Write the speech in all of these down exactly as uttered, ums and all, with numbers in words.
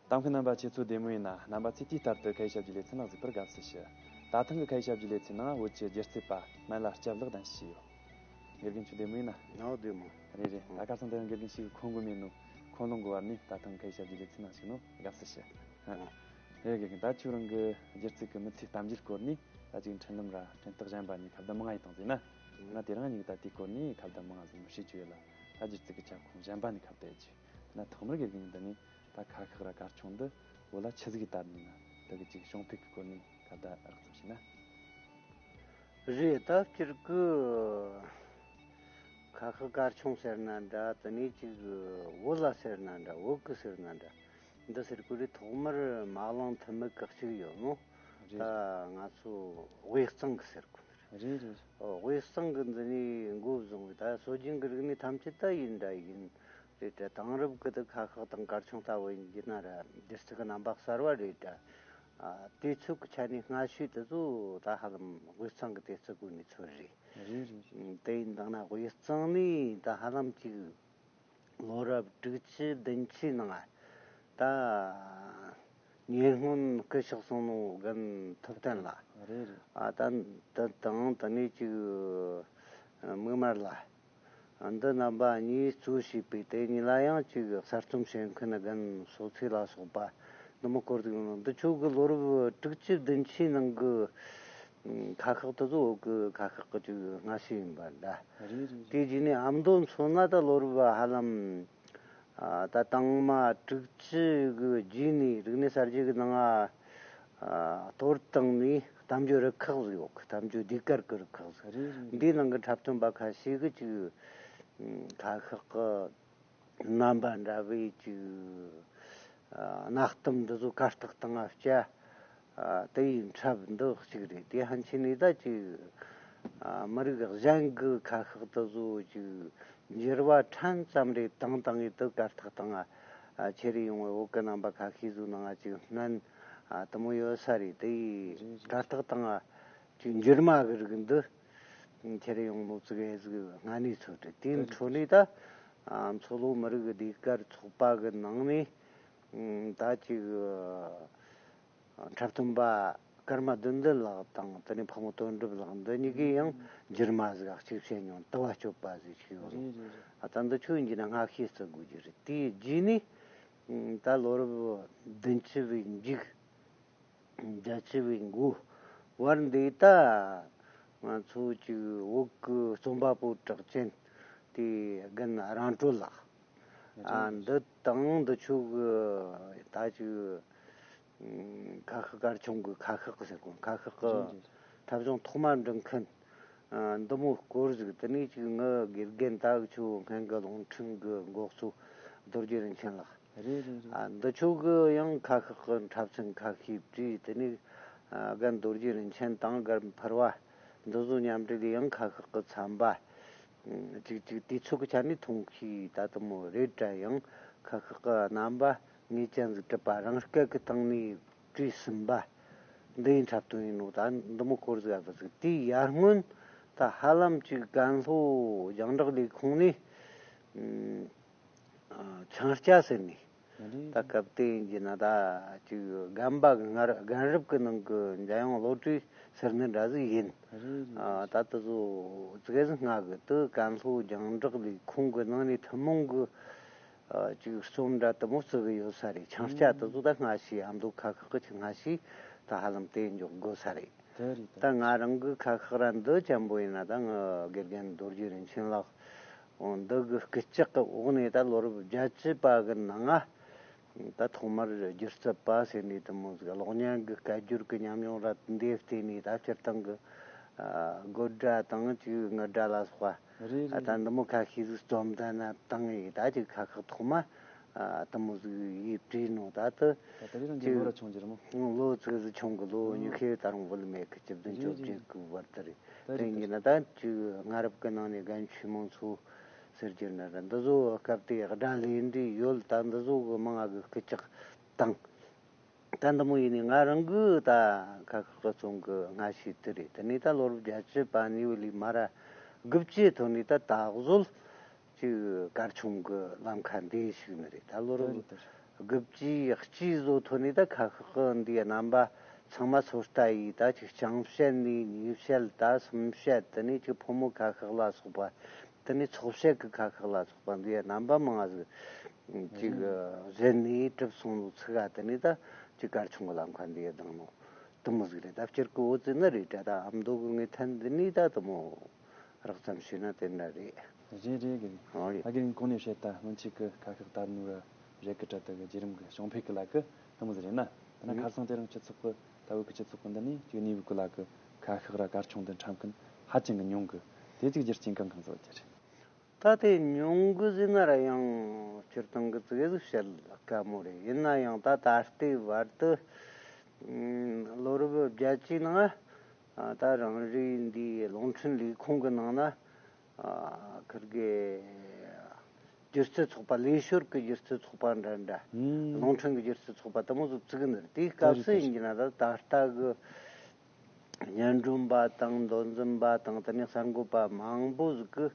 ལྟ་མཁན་རྣམ་པ་ཁྱེད་ཚོ་བདེ་མོ་ཡིན་ན། རྣམ་པ་ཚོས་དུས་ལྟར་དུ་ཁ་ཡི་ཞབས་ཀྱི་ལེ་ཚན་ལ་གཟིགས་པར་དགའ་བསུ་ཞུ། ད་ཐེངས་ཀྱི་ཁ་ཡི་ཞབས་ཀྱི་ལེ་ཚན་ནང་བོད་ཀྱི་སྒྱུ་རྩལ་པ་སྨན་བླ་སྐྱབས་ལགས་གདན་ཞུས་ཡོད། དགེ་རྒན་ཁྱོད་བདེ་མོ་ཡིན་ན། ང་བདེ་མོ། རེད་རེད། ད་ཁ་སང་དེ་རིང་དགེ་རྒན་ཞིག་ཁོམ་གི་མེད་ནོ། ཁོམ་ལོང་གི་བར་ནས་ད་ཐེངས་ཁ་ཡི་ཞབས་ཀྱི་ལེ་ཚན་ནང་ཞུགས་ནོ་དགའ་བསུ་ཞུ། ཨ། རེད། དགེ་རྒན། ད་ཁྱོད་རང་གི་སྒྱུ་རྩལ་གྱི་མི་ཚེའི་གཏམ་རྒྱུད་སྐོར་ནས་ད་ཅིག་འཕྲིན་ལམ་ར་འཕྲིན་སྟེགས་གཞན་པ་ནས་ཁ་བརྡ་མང་ང་ཡེ་བཏང་ཟིན་ན། ང་དེ་རིང་ཉིད་ད་དེའི་སྐོར་ནས་ཁ་བརྡ་མང་ང་ཟིག་མི་བྱེད་རྒྱུ་ཡོད་ལ། ད་སྒྱུ་རྩལ་གྱི་ཁྱབ་ཁོངས་གཞན་པ་ནས་ཁ་བརྡ་ཡེ་རྒྱུ། ན་ཐོག་མར་དགེ་རྒན་འདི་ནས་ད་ཁ་ཤགས་ར་གར་ཆུང་འདི་བོད་ལ་ཆི་ཟིག་གི་དར་ནི་ན། དེ་གི་ཅིག་བྱུང་འཕེལ་གི་སྐོར་ནས་ཁ་བརྡ་རགས་ཙམ་བྱས་ན། རེད། ད་སྤྱིར་གི་ཁ་ཤགས་གར་ཆུང་ཟེར་ན་འདྲ། དེ་ནས་ཅིག་བོད་ལ་ཟེར་ན་འདྲ། བོད་གི་ཟེར་ན་འདྲ། འདི་ཟེར་གི་རེད། ཐོག་མར་མ་གླེང་ཐུ་མེད་གི་གཅིག་ཡོད་ནོ། རེད། ད་ང་ཚོ་དབུས་གཙང་གི་ཟེར་གི་རེད། རེད་རེད། ཨོ། དབུས་གཙང་གི་འདི་ནས་འགོ་བཟུང་བའི་ད་སྲོལ་རྒྱུན་གི་རིག་གནས་ཐམས་ཅད་ད་ཡིན་འདྲ་ཡིན། རེད་དྲ། དེང་རབས་གི་དུ་ཁ་ཤགས་དང་གར་ཆུང་ལྟ་བུ་ཡིན་རྒྱུ་ན་ར། སྒྱུ་རྩལ་གི་རྣམ་པ་གསར་བ་རེད་དྲ། ཨ། དུས་ཚོད་གི་ཆ་ནས་སྔ་ཤོས་དེ་ཚོ་ད་ཧ་ལམ་དབུས་གཙང་གི་དུས་ཚོད་གི་གནས་ཚུལ་རེད། རེད་རེད་རེད། དེ་ཡིན་དང་ན་དབུས་གཙང་ནས་ད་ཧ་ལམ་ཅིག་ལོ་རབས་དྲུག་ཅུ་བདུན་ཅུའི་ནང་ད་ཉེ་སྔོན་སྐུ་གཤེགས་སོང་ནོ་རྒན་ཐུབ་བསྟན་ལགས། རེད་རེད། ཨ། ད་ད་དང་དེ་ནས་ཅིག་མིག་དམར་ལགས། འདི་རྣམ་པ་གཉིས་གཙོས་བྱས་པའི་དེ་གཉིས་ལ་ཡང་ཅིག་གསར་རྩོམ་བྱེད་མཁན་རྒན་བསོད་ཚེ་ལ་སོགས་པ་འདི་མོ་སྐོར་ཟིག་ཡོང་ནོ། འདི་ཆོ་གི་ལོ་རབས་དྲུག་ཅུ་བདུན་ཅུའི་ནང་གི་ཁ་ཤགས་དེ་ཚོ་བོད་གི་ཁ་ཤགས་གི་ཅིག་སྔ་ཤོས་ཡིན་པ་འདྲ། རེད་རེད་རེད། དེ་རྗེས་ནས་ཨ་མདོ་མཚོན་ན་ད་ལོ་རབས་ཧ་ལམ། ཨ། ད་དང་མ་དྲུག་ཅུ་གི་རྗེས་ནས་རིག་གནས་གསར་བརྗེ་གི་ནང་ང་། ཨ། གཏོར་བཏང་ནས་གཏམ་རྒྱུད་རུ་ཁག་ཟིག་ཡོད་གི། གཏམ་རྒྱུད་ཟློས་གར་གི་རུ་ཁག་ཟིག། རེད་རེད་རེད། འདིའི་ནང་གི་འཁྲབ་སྟོན་པ་ཁ་ཤས་གི་ཅིག་ཁ་ཤགས་གི་རྣམ་པ་འདྲ་བའི་ཅིག་ཨ། གནའ་གཏམ་འདི་ཚོ་གར་སྟེགས་སྟེང་ང་བསྐྱལ། ཨ། དེ་ཡི་འཁྲབ་འདི་གཅིག་རེད། དེ་ཕན་ཆད་ནས་ད་ཅིག་ཨ། མི་རིགས་གཞན་གི་ཁ་ཤགས་དེ་ཚོ་ཅིག་འགྱུར་བ་ཕྲན་ཙམ་རེ་བཏང་བཏང་ངས་དེ་གར་སྟེགས་སྟེང་ང་ཁྱེར་ཡོང་བའི་བོད་གི་རྣམ་པ་ཁ་ཤས་ཚོའི་ནང་ང་ཅིག་སྣོན། ཨ། དེ་མོ་ཡོད་ས་རེད། དེ་ཡི་གར་སྟེགས་སྟེང་ང་ཅིག་འགྱུར་མ་གི་རིགས་འདི་ཁྱེར་ཡོང་ནོ་ཙི་གེ་ཟིག་སྔ་གནས་ཚོད་རེད། དེའི་འཕྲོ་ནས་ད། ཨ། མཚོ་ལྷོ་མི་རིགས་ཟློས་གར་ཚོགས་པ་གི་ནང་ནས། ཨ། ད་ཅིག་འཁྲབ་སྟོན་པ་ཀརྨ་བདུད་འདུལ་ལགས་དང་དེ་ནས་ཕག་མོ་དོན་གྲུབ་ལགས་འདི་གཉིས་ཀས་ཡང་འགྱུར་མ་ཟིག་གཅིག་བྱས་མྱོང་། དུ་བ་གཅོད་པ་ཟིག་བྱས་ཡོད་རེད། རེད་རེད། ཨ། ད་འདི་ཆོ་ཡིན་རྒྱུ་ན་སྔ་ཤོས་བརྩི་དགོས་རྒྱུ་རེད། དེའི་རྗེས་ནས་ད་ལོ་རབས་བདུན་ཅུ་བའི་མཇུག་བརྒྱད་ཅུ་བའི་འགོ་བར་འདི་ད་ང་ཚོ་ཅིག་བོད་ཀྱི་རྩོམ་པ་པོ་གྲགས་ཅན་དེ་རྒན་རང་གྲོལ་ལགས། ཨ། འདི་དང་འདི་ཆོ་གི་ད་ཅིག་ཁ་ཤགས་གར་ཆུང་གི་ཁ་ཤགས་ཟེར་གོ། ཁ་ཤགས་གི་འཁྲབ་གཞུང་ཐོག་མར་འབྲི་མཁན། ཨ། འདི་མོ་སྐོར་ཟིག། དེ་ནས་ཅིག་ངའི་དགེ་རྒན་ད་ཆོ་སྔོན་གི་རླུང་འཕྲིན་གི་འགོ་གཙོ་རྡོ་རྗེ་རིན་ཆེན་ལགས། རེད་རེད་རེད། ཨ། འདི་ཆོ་གི་ཡང་ཁ་ཤགས་གི་འཁྲབ་ཚན་ཁ་ཤས་བྲིས། དེ་ནས་ཨ། རྒན་རྡོ་རྗེ་རིན་ཆེན་དང་རྒན་ཕུར་བ་འདི་ཚོ་མཉམ་འབྲེལ་ཡང་ཁ་ཤགས་གི་ཚན་པ། ཨ། ཅིག་ཅིག་དུས་ཚོད་གི་ཆ་ནས་ཐུང་ཤོས་ད་དེ་མོ་རེད་དྲ། ཡང་ཁ་ཤགས་གི་རྣམ་པ་ངེས་ཅན་ཟིག་གྲུབ་པ། རང་སྐད་གི་སྟེང་ནས་བྲིས་ཟིན་པ་འདི་ཡི་འཁྲབ་སྟོན་ཡིན་ནོ། ད་འདི་མོ་སྐོར་ཟིག་ཨ་བ་ཟིག། དེའི་ཡར་སྔོན་ད་ཧ་ལམ་ཅིག་ཀན་ལྷོ་རྒྱང་བསྒྲགས་ལས་ཁུངས་ནས། ཨ། ཆང་སྐྱ་ཟེར་ནས། ད་སྐབས་དེ་ཡིན་གྱི་ན་ད་ཅིག་རྒན་པ་གི་སྔར་རྒན་རབས་ཀྱི་ནང་གི་འཇམ་དབྱངས་བློ་གྲོས་ཟེར་ནི་འདྲ་ཟིག་ཡིན། རེད་རེད། ཨ། ད་དེ་ཚོ་ཙི་གེ་ཟིག་སྔ་གི། དེ་ཀན་ལྷོ་རྒྱང་བསྒྲགས་ལས་ཁུངས་ཀྱི་ནང་ནས་ཐུན་མོང་གི་ཨ། ཅིག་རྩོམ་འདྲ་དེ་མོ་བརྩི་གི་ཡོད་ས་རེད། ཆང་སྐྱ་དེ་ཚོ་ད་སྔ་ཤོས། ཨ་མདོ་ཁ་ཤགས་གི་ཆེས་སྔ་ཤོས་ད་ཧ་ལམ་དེ་འཇོག་དགོས་ས་རེད། དེ་རེད། ད་ང་རང་གི་ཁ་ཤགས་ར་འདི་ཅན་པོ་ཡིན་ན་ད་ངའི་དགེ་རྒན་རྡོ་རྗེ་རིན་ཆེན་ལགས། འོ། འདི་གི་སྐུལ་ལྕག་གི་འོག་ནས་ད་ལོ་རབས་བརྒྱད་ཅུ་པ་གི་ནང་ང་ད་ཐོག་མར་སྒྱུ་རྩལ་པ་ཟེར་ནས་དེ་མོ་ཟིག་གློག་བརྙན་གི་སྐད་སྒྱུར་གི་ཉམས་མྱོང་ར་འདི་བརྟེན་ནས་ད་སྤྱིར་བཏང་གི་ཨ། དགོད་སྒྲ་དང་ཅིག་ངུ་སྒྲ་ལ་སོགས་པ། རེད། ཨ། རེད། ད་འདི་མོ་ཁ་ཤས་ཟིག་རྩོམ་ད་ན་བཏང་ངས་ད་ཅིག་ཁ་ཤགས་ཐོག་མ། ཨ། དེ་མོ་ཟིག་ཡིས་བྲིས་ནོ། ད་དེ་ད་དེ་རིང་ཅིག་ལོ་ར་ཆུང་རྒྱུ་རེད་མོ། ལོ་ཙི་གེ་ཟིག་ཆུང་གི། ལོ་ཨང་། ཉི་ཤུ་ད་རུང་བུད་མེད་གི། བཅུ་བདུན། རེད། བཅོ་བརྒྱད་རེད། གི་བར་དུ་རེད། ད་དེ་རེད། ཡིན་ན་ད་ཅིག་སྔ་རབས་གི་ནང་ནས་རྒན་ཆོས་མང་ཚོ་ཟེར་རྒྱུ་ན་ར། འདི་ཚོ་སྐབས་དེ་སྒྲ་ལས་འདྲིས་ཡོད། ད་འདི་ཚོ་གི་མང་ང་གི་སྐུལ་ལྕག་བཏང་། ད་འདི་མོ་ཡིན་ནི་ང་རང་གི་ད་ཁ་ཤགས་གི་རྩོམ་གི་སྔ་ཤོས་དེ་རེད། དེ་ནས་ད་ལོ་རབས་བརྒྱད་ཅུ་པ་ནས་བུད་ལས་མ་ར་དགུ་བཅུའི་ཐོག་ནས་ད་ད་གཟོད་ཅིག་གར་ཆུང་གི་ལམ་ཁ་འདི་ཞུགས་ནི་རེད། ད་ལོ་རབས། དེ་རེད། དགུ་བཅུའི་དཀྱིལ་བཟོ་ཐོན་ནས་ད་ཁ་ཤགས་འདིའི་རྣམ་པ་ཚང་མ་ཚོད་ལྟ་ཡིས། ད་ཅིག་རྐྱང་བཤད་ནས་གཉིས་བཤད། ད་གསུམ་བཤད། དེ་ནས་ཅིག་ཕོ་མོ་ཁ་ཤགས་ལ་སོགས་པ། དེ་ནས་ཚོགས་བཤད་ཀྱི་ཁ་ཤགས་ལ་སོགས་པ་འདིའི་རྣམ་པ་མང་ང་ཟིག་ཅིག་བཟོས་ནས་གྲུབ་སོང་ནོ་ཚིག་ག་དེ་ནས་ད་ཅིག་གར་ཆུང་གི་ལམ་ཁ་འདིའི་བཏང་ནོ་དུ་མོ་ཟིག་རེད། ད་སྤྱིར་གི་འོ་ཙི་ནི་རེད་དྲ། ད་ཨ་མདོ་གི་ངའི་ཐད་འདི་ནས་ད་དུ་མོ་རགས་ཙམ་ཞུས་ན་དེ་འདྲ་རེད། རེད་རེད་གི། ཨོ་ཡེ། ད་གི་གོང་ནས་བཤད་ད་སྔོན་ཆད་གི་ཁ་ཤགས་དར་ནོ་ར་རེད་གི་དྲ། ད་གི་བརྒྱུད་རིམ་གི་བྱུང་འཕེལ་གི་ལ་གི་དུ་མོ་ཟིག་རེད་ན། ད་ན་ཨུ། ཁ་སང་དེ་རིང་སྤྱི་ཚོགས་གི་ད་བོད་གི་སྤྱི་ཚོགས་གི་འདི་ནས་ཅིག་གནས་བབ་གི་ལ་གི་ཁ་ཤགས་ར་གར་ཆུང་འདི་འཁྲབ་མཁན་ཧ་ཅང་གི་ཉུང་གི། དེ་ཅིག་རྒྱུ་རྐྱེན་གང་གང་ཟིག་ཡོད་རྒྱུ་རེད། ད་དེ་ཉུང་གི་ཟེར་ན་ར་ཡང་སྤྱིར་བཏང་གི་ཙི་གེ་ཟིག་བཤད་དཀའ་མོ་རེད། ཡིན་ན་ཡང་ད་ད་ལྟའི་བར་དུ་ཨུམ་ལོ་རབས་བརྒྱད་ཅུའི་ནང་ཨ་ད་རང་རེའི་འདིའི་རླུང་འཕྲིན་ལས་ཁུངས་གི་ནང་ན་ཨ་ཁིར་གི་སྒྱུ་རྩལ་ཚོགས་པ། ལས་ཞོར་གི་སྒྱུ་རྩལ་ཚོགས་པ་འདྲ་འདྲ། ཨུམ། རླུང་འཕྲིན་གི་སྒྱུ་རྩལ་ཚོགས་པ་དུ་མོ་ཟིག་བཙུགས་ནི་རེད། དེའི་སྐབས་སུ་ཡིན་གྱི་ན་ད་ད་ལྟ་གི་སྙན་སྒྲོན་པ་དང་མདོ་འཛིན་པ་དང་དེ་ནས་གསར་འགོད་པ་མང་པོ་ཟིག་གིས་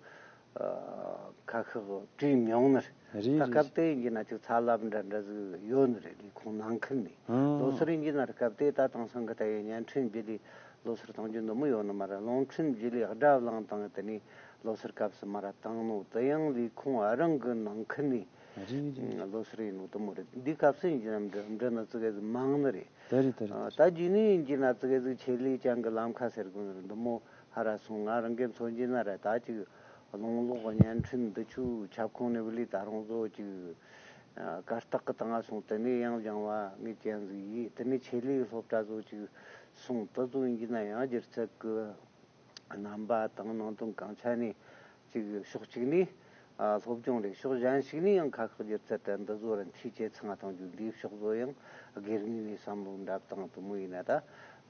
ཨ་ཁ་ཤགས་བྲིས་མྱོང་ནི་རེད། རེད་ད་རེད། སྐབས་དེ་ཡིན་གྱི་ན་ཅིག་ཚ་རླབས་འདྲ་འདྲ་ཟིག་ཡོད་ནི་རེད། ལས་ཁུངས་ནང་ཁུལ་ནས། ཨང་། ལོ་སར་ཡིན་གྱི་ན་ར་སྐབས་དེ་ད་དེང་སང་གི་ད་ཡི་བརྙན་འཕྲིན་བརྒྱུད་ལས་ལོ་སར་གཏོང་རྒྱུ་འདི་མོ་ཡོད་ནི་མ་རེད། རླུང་འཕྲིན་བརྒྱུད་ལས་སྒྲ་བླངས་དང་དེ་ནས་ལོ་སར་སྐབས་སུ་མ་ར་བཏང་ནོ་དེ་ཡང་ལས་ཁུངས་ཨ་རང་གི་ནང་ཁུལ་ནས། རེད་རེད། ལོ་སར་ཡིན་ནོ་དུ་མོ་རེད། འདི་སྐབས་སུ་ཡིན་གྱི་ན་འབྲི་འབྲི་ནི་ཙི་གེ་ཟིག་མང་ནི་རེད། དེ་རེད་དེ་རེད། ཨ་ད་རྗེས་ནས་ཡིན་གྱི་ན་ཙི་གེ་ཟིག་ཆེད་ལས་ཅན་གི་ལམ་ཁ་ཟེར་དགོས་ནི་རེད། འདི་མོ་ཧ་ར་སོང་། ང་རང་གི་མཚོན་གྱི་ན་ར་ད་ཅིག་རླུང་གློག་བརྙན་འཕྲིན་འདི་ཆོའི་ཁྱབ་ཁོངས་ནས་བུད་ལས་ད་རུང་བཟོ་ཅིག་ཨ་གར་སྟེགས་གི་སྟེང་ང་སོང་། དེ་ནས་ཡང་སྦྱང་བ་ངེས་ཅན་ཟིག་ཡིས། དེ་ནས་ཆེད་ལས་སློབ་གྲྭ་བཟོ་ཅིག་སོང་། དེ་ཚོ་ཡིན་གྱི་ན་ཡང་སྒྱུ་རྩལ་གི་རྣམ་པ་དང་ནང་དོན་གང་ཆ་ནས་ཅིག་ཕྱོགས་གཅིག་ནས་ཨ་སློབ་སྦྱོང་རེད། ཕྱོགས་གཞན་ཞིག་ནས་ཡང་ཁ་ཤགས་སྒྱུ་རྩལ་དེ་འདི་ཚོ་ར་འཐུས་ཇེ་ཚང་གཏོང་རྒྱུ། འདིའི་ཕྱོགས་བཟོ་ཡང་སྒེར་ངོས་ནས་བསམ་བློ་འདྲ་བཏང་དུ་མོ་ཡིན་ན། ད་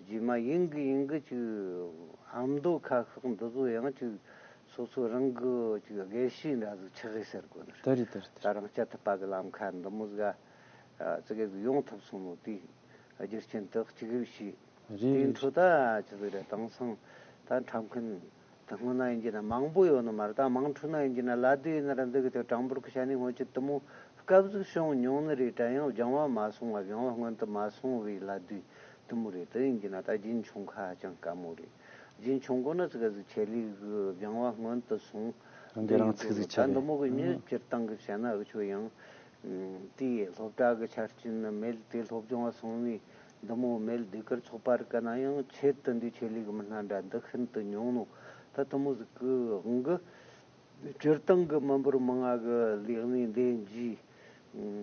རྗེས་མ་ཡིན་གི་ཡིན་གི་ཅིག་ཨ་མདོ་ཁ་ཤགས་འདི་ཚོ་ཡང་ཅིག་སོ་སོ་རང་གི་ཅིག་དགེ་བཤེས་འདྲ་ཟིག་ཆགས་གི་ཟེར་དགོས་ནི་རེད། དེ་རེད་དེ་རེད། ད་རང་རྐྱ་ཐུབ་པ་གི་ལམ་ཁ་འདི་མོ་ཟིག་ཨ་ཙི་གེ་ཟིག་ཡོང་ཐུབ་སོང་ནོ་དེའི་རྒྱུ་རྐྱེན་དེ་གཅིག་རེད་ཤེས། རེད་དེའི་རེད། འཕྲོ་ད་ཅི་ཟིག་རེད། དེང་སང་ད་འཁྲབ་མཁན་དེ་སྔོན་ན་ཡིན་གྱི་ན་མང་པོ་ཡོད་ནི་མ་རེད། ད་དམངས་ཁྲོད་ན་ཡིན་གྱི་ན་ལ་དུས་ཡིན་ན་ར་འདི་གི་དེ་གྲངས་འབོར་གི་ཆ་ནས་སྔོན་ཆད་དུ་མོ་སྐབས་ཟིག་བྱུང་མྱོང་ནི་རེད་དྲ། ཡང་སྦྱང་བ་མ་སོང་བ། སྦྱང་བ་སྔོན་དུ་མ་སོང་བའི་ལ་དུས་དུ་མོ་རེད། དེ་ཡིན་གྱི་ན་ད་རྒྱུན་འཁྱོངས་ཁ་ཧ་ཅང་དཀའ་མོ་རེད། རྒྱུན་འཁྱོངས་དགོས་ན་ཙི་ག་ཟིག་ཆེད་ལས་གི་སྦྱང་བ་སྔོན་དུ་སོང་། རང་གིས་རང་ཚུགས་ཟིག་ད་ཆགས་འདི་མོ་གི་རེད། མྱི་སྤྱིར་བཏང་གི་བཤད་ན་འུ་ཆོ་ཡང་དེའི་སློབ་གྲྭ་གི་ཆ་རྐྱེན་ནི་མེད། དེ་སློབ་སྦྱོང་བ་སོང་ནས་འདི་མོ་མེད། ཟློས་གར་ཚོགས་པ་རིགས་ག་ན་ཡང་ཆེད་དུ་འདི་ཆེད་ལས་གི་མི་སྣ་འདྲ་འདི་ཤིན་ཏུ་ཉུང་ནོ། ད་དུ་མོ་ཟིག་གི་དབང་གི་སྤྱིར་བཏང་གི་མི་འབོར་མང་ང་གི་ལས་གནས་འདི་འཇིའི་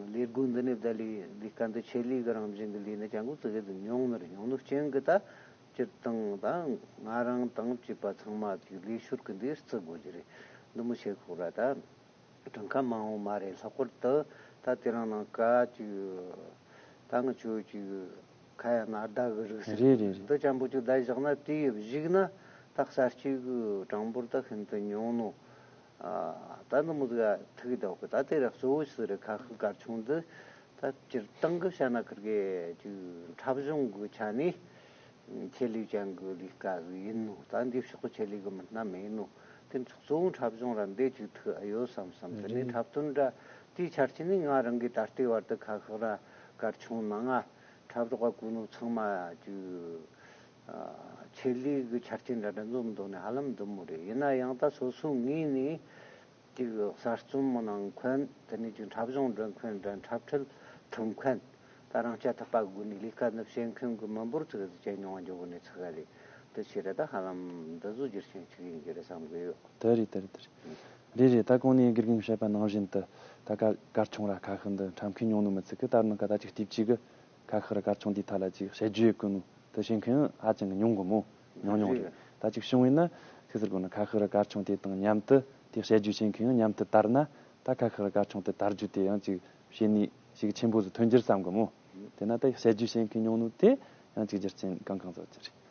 ལས་སྒོ་འདི་ནས་བསྡད་ལས་ལས་ཀ་འདི་ཆེད་ལས་གི་རང་བཞིན་གི་ལས་ནི་ཅང་གོ་ཙི་གེ་ཟིག་ཉུང་ནི་རེད། ཉུང་ནོ་རྐྱེན་གི་ད་སྤྱིར་བཏང་ད་ང་རང་དང་བཅས་པ་ཚང་མ་གི་ལས་ཞོར་གི་འདི་བརྩི་དགོས་རྒྱུ་རེད། འདི་མོ་བྱེད་ཁོག་ར་ད། གྲངས་ཀ་མང་བོ་མ་རེད། ལྷག་པར་དུ་ད་དེ་རིང་ནངས་ཀ་ཅིག་ད་ང་ཆོ་ཅིག་ཁ་ཡ་ན་ཟླ་གི་རིགས་ཟེར། རེད་རེད་རེད། འདི་ཅན་པོ་ཅིག་བསྡད་བཞག་ན་དེ་ཡི་གཞུག་ན་ད་གསར་སྐྱེས་གི་གྲངས་འབོར་ད་ཤིན་ཏུ་ཉུང་ནོ། ཨ་ད་འདི་མོ་ཟིག་ཐུག་གི་འདུག་གི། ད་དེ་ར་གཙོ་བོ་ཞིག་རེད། ཁ་ཤགས་གར་ཆུང་འདི་ད་སྤྱིར་བཏང་གི་བཤད་ན་ཁིར་གི་ཅིག་འཁྲབ་གཞུང་གི་ཆ་ནས། ཆེད་ལས་ཅན་གྱི་ལས་ཀ་ཟིག་ཡིན་ནོ། ད་འདི་ཕྱོགས་ཀྱི་ཆེད་ལས་གི་མི་སྣ་མེད་ནོ། དེ་ཚོ་གཙོ་བོ་འཁྲབ་གཞུང་ར་འདི་ཅིག་ཐུག་ཨེ་ཡོད་བསམ་བསམ། དེ་ནས་འཁྲབ་སྟོན་འདྲ་དེའི་ཆ་རྐྱེན་ནི་ང་རང་གིས་ད་ལྟའི་བར་དུ་ཁ་ཤགས་ར་གར་ཆུང་ནང་ང་འཁྲབ་རོགས་ག་གོ་ནོ་ཚང་མ་ཅིག་ཆེད་ལས་གི་ཆ་རྐྱེན་འདྲ་འདྲ་འཛོམས་འདུག་ནི་ཧ་ལམ་འདི་མོ་རེད། ཡིན་ན་ཡང་ད་སོ་སོའི་ངོས་ནས། ཅིག་གསར་རྩོམ་མི་གནང་མཁན། དེ་ནས་ཅིག་འཁྲབ་གཞུང་འབྲི་མཁན་འདྲ། འཁྲབ་ཁྲིད་ཐུབ་མཁན། ད་རང་རྐྱ་ཐུབ་པ་སྒོ་ནས་ལས་ཀ་འདི་བྱེད་མཁན་གྱི་མི་འབོར་ཙི་གེ་ཟིག་ཇེ་ཉུང་བ་འགྱོ་གི་ནས་ཚིག་ག་ལས་འདི་ཆེ་རེད། ད་ཧ་ལམ་འདི་ཚོ་རྒྱུ་རྐྱེན་གཅིག་ཡིན་གྱི་རེད་བསམ་གི་ཡོད། དེ་རེད་དེ་རེད་དེ་རེད། རེད་རེད། ད་གོང་ནས་དགེ་རྒན་བཤད་པ་ནང་བཞིན་དུ་ད་ག་གར་ཆུང་ར་ཁ་ཤགས་འདི་འཁྲབ་མཁན་ཉུང་ནོ་མི་ཚད་གི། ད་ནང་ཀ་ད་ཅིག་སྟབས་གཅིག་གི་ཁ་ཤགས་ར་གར་ཆུང་དེའི་ཐད་ལ་ཅིག་དཔྱད་བརྗོད་ཡེད་གོ་ནོ་དེ་བྱེད་མཁན་ཧ་ཅང་གི་ཉུང་གི་མོ། ཉུང་ཉུང་རེད། རེད། ད་ཅིག་བྱུང་བས་ན་ཅིག་ཟེར་དགོས་ན། ཁ་ཤགས་ར་གར་ཆུང་དེ་དང་མཉམ་དུ་དེ་དཔྱད་བརྗོད་བྱེད་མཁན་ཡང་མཉམ་དུ་དར་ན། ད་ཁ་ཤགས་ར་གར་ཆུང་དེ་དར་རྒྱུ་དེ་ཡང་ཅིག་བྱེད་ནུས་ཤུགས་ཆེན་པོ་ཟིག་ཐོན་རྒྱུ་རེད་བསམ་གི་མོ། དེ་ན་ད་དཔྱད་བརྗོད་བྱེད་མཁན་ཉུང་ནོ་དེ་ཡང་ཅིག་རྒྱུ་རྐྱེན་གང་གང་ཟིག་ཡོད་རྒྱུ་རེད།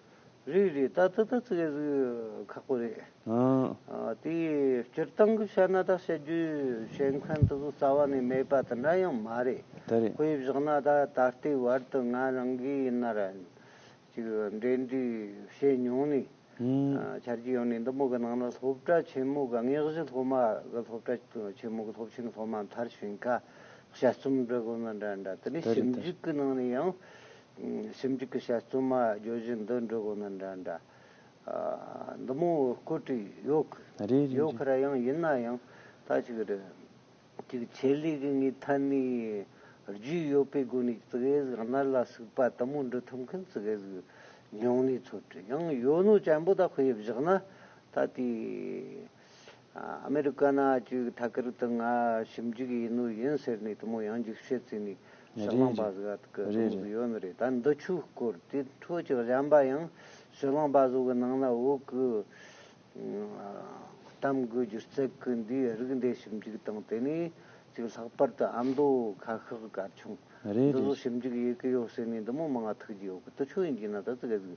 རེད་རེད། ད་ད་ད་ཙི་གེ་ཟིག་ཁག་པོ་རེད། ཨང་། ཨ་དེ་སྤྱིར་བཏང་གི་བཤད་ན་ད་དཔྱད་བརྗོད་བྱེད་མཁན་དེ་ཚོ་རྩ་བ་ནས་མེད་པ་དེ་འདྲ་ཡང་མ་རེད། དེ་རེད། དཔེ་བཞག་ན་ད་ད་ལྟའི་བར་དུ་ང་རང་གིས་ཡིན་ན་ར། ཅིག་འབྲེལ་འདྲིས་བྱས་མྱོང་ནས། ཨུམ། ཨ་ཆ་རྒྱུས་ཡོད་ནས་འདི་མོ་གི་ནང་ན་སློབ་གྲྭ་ཆེན་མོ་གི། དངོས་གཞི་སློབ་མ་གི་སློབ་གྲྭ་ཆེན་མོ་གི་སློབ་ཆེན་སློབ་མ་མཐར་ཕྱིན་ཁ་ དཔྱད་རྩོམ་འབྲི་དགོས་ན་འདྲ་འདྲ། དེ་ནས་ད་རེད་ཞིབ་ད་འཇུག་གི་ནང་ནས་ཡང་ཞིབ་འཇུག་གི་དཔྱད་རྩོམ་མ་བརྗོད་གཞི་འདི་འབྲི་དགོས་ན་འདྲ་འདྲ། ཨ། འདི་མོ་སྐོར་དྲུག་ཡོད་གི། རེད་རེད་ཡོད་རེད། གི་ར། ཡང་ཡིན་ན་ཡང་ད་ཅིག་རེད། ཅིག་ཆེད་ལས་གི་ངའི་ཐད་ནས་རྒྱུས་ཡོད་པའི་སྒོ་ནས་ཙི་གེ་ཟིག་གནད་ལ་ཟུག་པ་དེ་མོ་འབྲི་ཐུབ་མཁན་ཙི་གེ་ཟིག་ཉུང་ནས་ཚོད་དྲི། ཡང་ཡོད་ནོ་ཅན་པོ་ད་དཔེ་བཞག་ན་ད་དེ། ཨ། ཨ་མེ་རི་ཀ་ན་ཅིག་ཐད་ཀར་དུ་ང་ཞིབ་འཇུག་ཡིན་ནོ་ཡིན་ཟེར་ནས་དེ་མོ་ཡང་འཇིགས་བྱེད་བརྩིས་ནས་ཕྱི་གླིང་པ་ཟིག་ག་དེ་མོ་ཟིག་ཡོད་ནི་རེད། ད་འདི་ཆོའི་སྐོར་དེ་འཕྲོ་ཅིག་གཞན་པ་ཡང་ཕྱི་གླིང་པ་ཟིག་གི་ནང་ན་བོད་གི་གཏམ་གི་སྒྱུ་རྩལ་གི་འདིའི་རིགས་འདི་ཞིབ་འཇུག་དང་། དེ་ནས་ཅིག་ལྷག་པར་དུ་ཨ་མདོ་ཁ་ཤགས་གར་ཆུང་རེད་འདི་ཚོ་རེད། ཞིབ་འཇུག་ཡེ་གི་ཡོད་ཟེར་ནས་འདི་མོ་མང་ང་ཐུག་རྒྱུ་ཡོད་གི། དེ་ཆོ་ཡིན་གྱི་ན་ད་ཙི་གེ་ཟིག་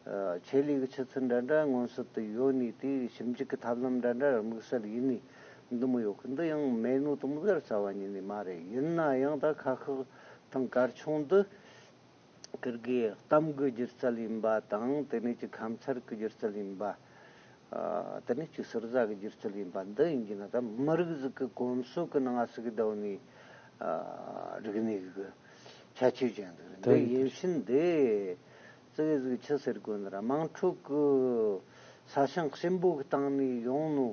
ཆེད་ལས་གི་ཆུ་ཚད་འདྲ་འདྲ་མངོན་གསལ་དུ་ཡོད་ནས། དེའི་ཞིབ་འཇུག་གི་ཐབས་ལམ་འདྲ་འདྲ་དམིགས་བསལ་ཡིན་ནས་འདི་མོ་ཡོད་གི། འདི་ཡང་མེད་ནོ་དེ་མོ་ཟིག་རྩ་བ་ཉིད་ནས་མ་རེད། ཡིན་ན་ཡང་ད་ཁ་ཤགས་དང་གར་ཆུང་འདི་ཁིར་གི་གཏམ་གི་སྒྱུ་རྩལ་ཡིན་པ་དང་། དེ་ནས་ཅིག་ཁ་མཚར་གི་སྒྱུ་རྩལ་ཡིན་པ། ཨ། དེ་ནས་ཅིག་ཟུར་ཟ་གི་སྒྱུ་རྩལ་ཡིན་པ། འདི་ཡིན་གྱི་ན་ད་མི་རིགས་ཟིག་གི་གོམས་སྲོལ་གི་ནང་ང་ཟིག་གི་བསྡད་ནས། ཨ། རིག་གནས་གི་ཁྱད་ཆོས་ཅན་ཟིག་རེད། འདི་ཡིན་ཕྱིན་འདི་ཙི་གེ་ཟིག་ཆི་ཟེར་དགོས་ནི་ར། དམངས་ཁྲོད་གི་ས་ཞིང་གཤིན་པོ་གི་སྟེང་ནས་ཡོང་ནོ་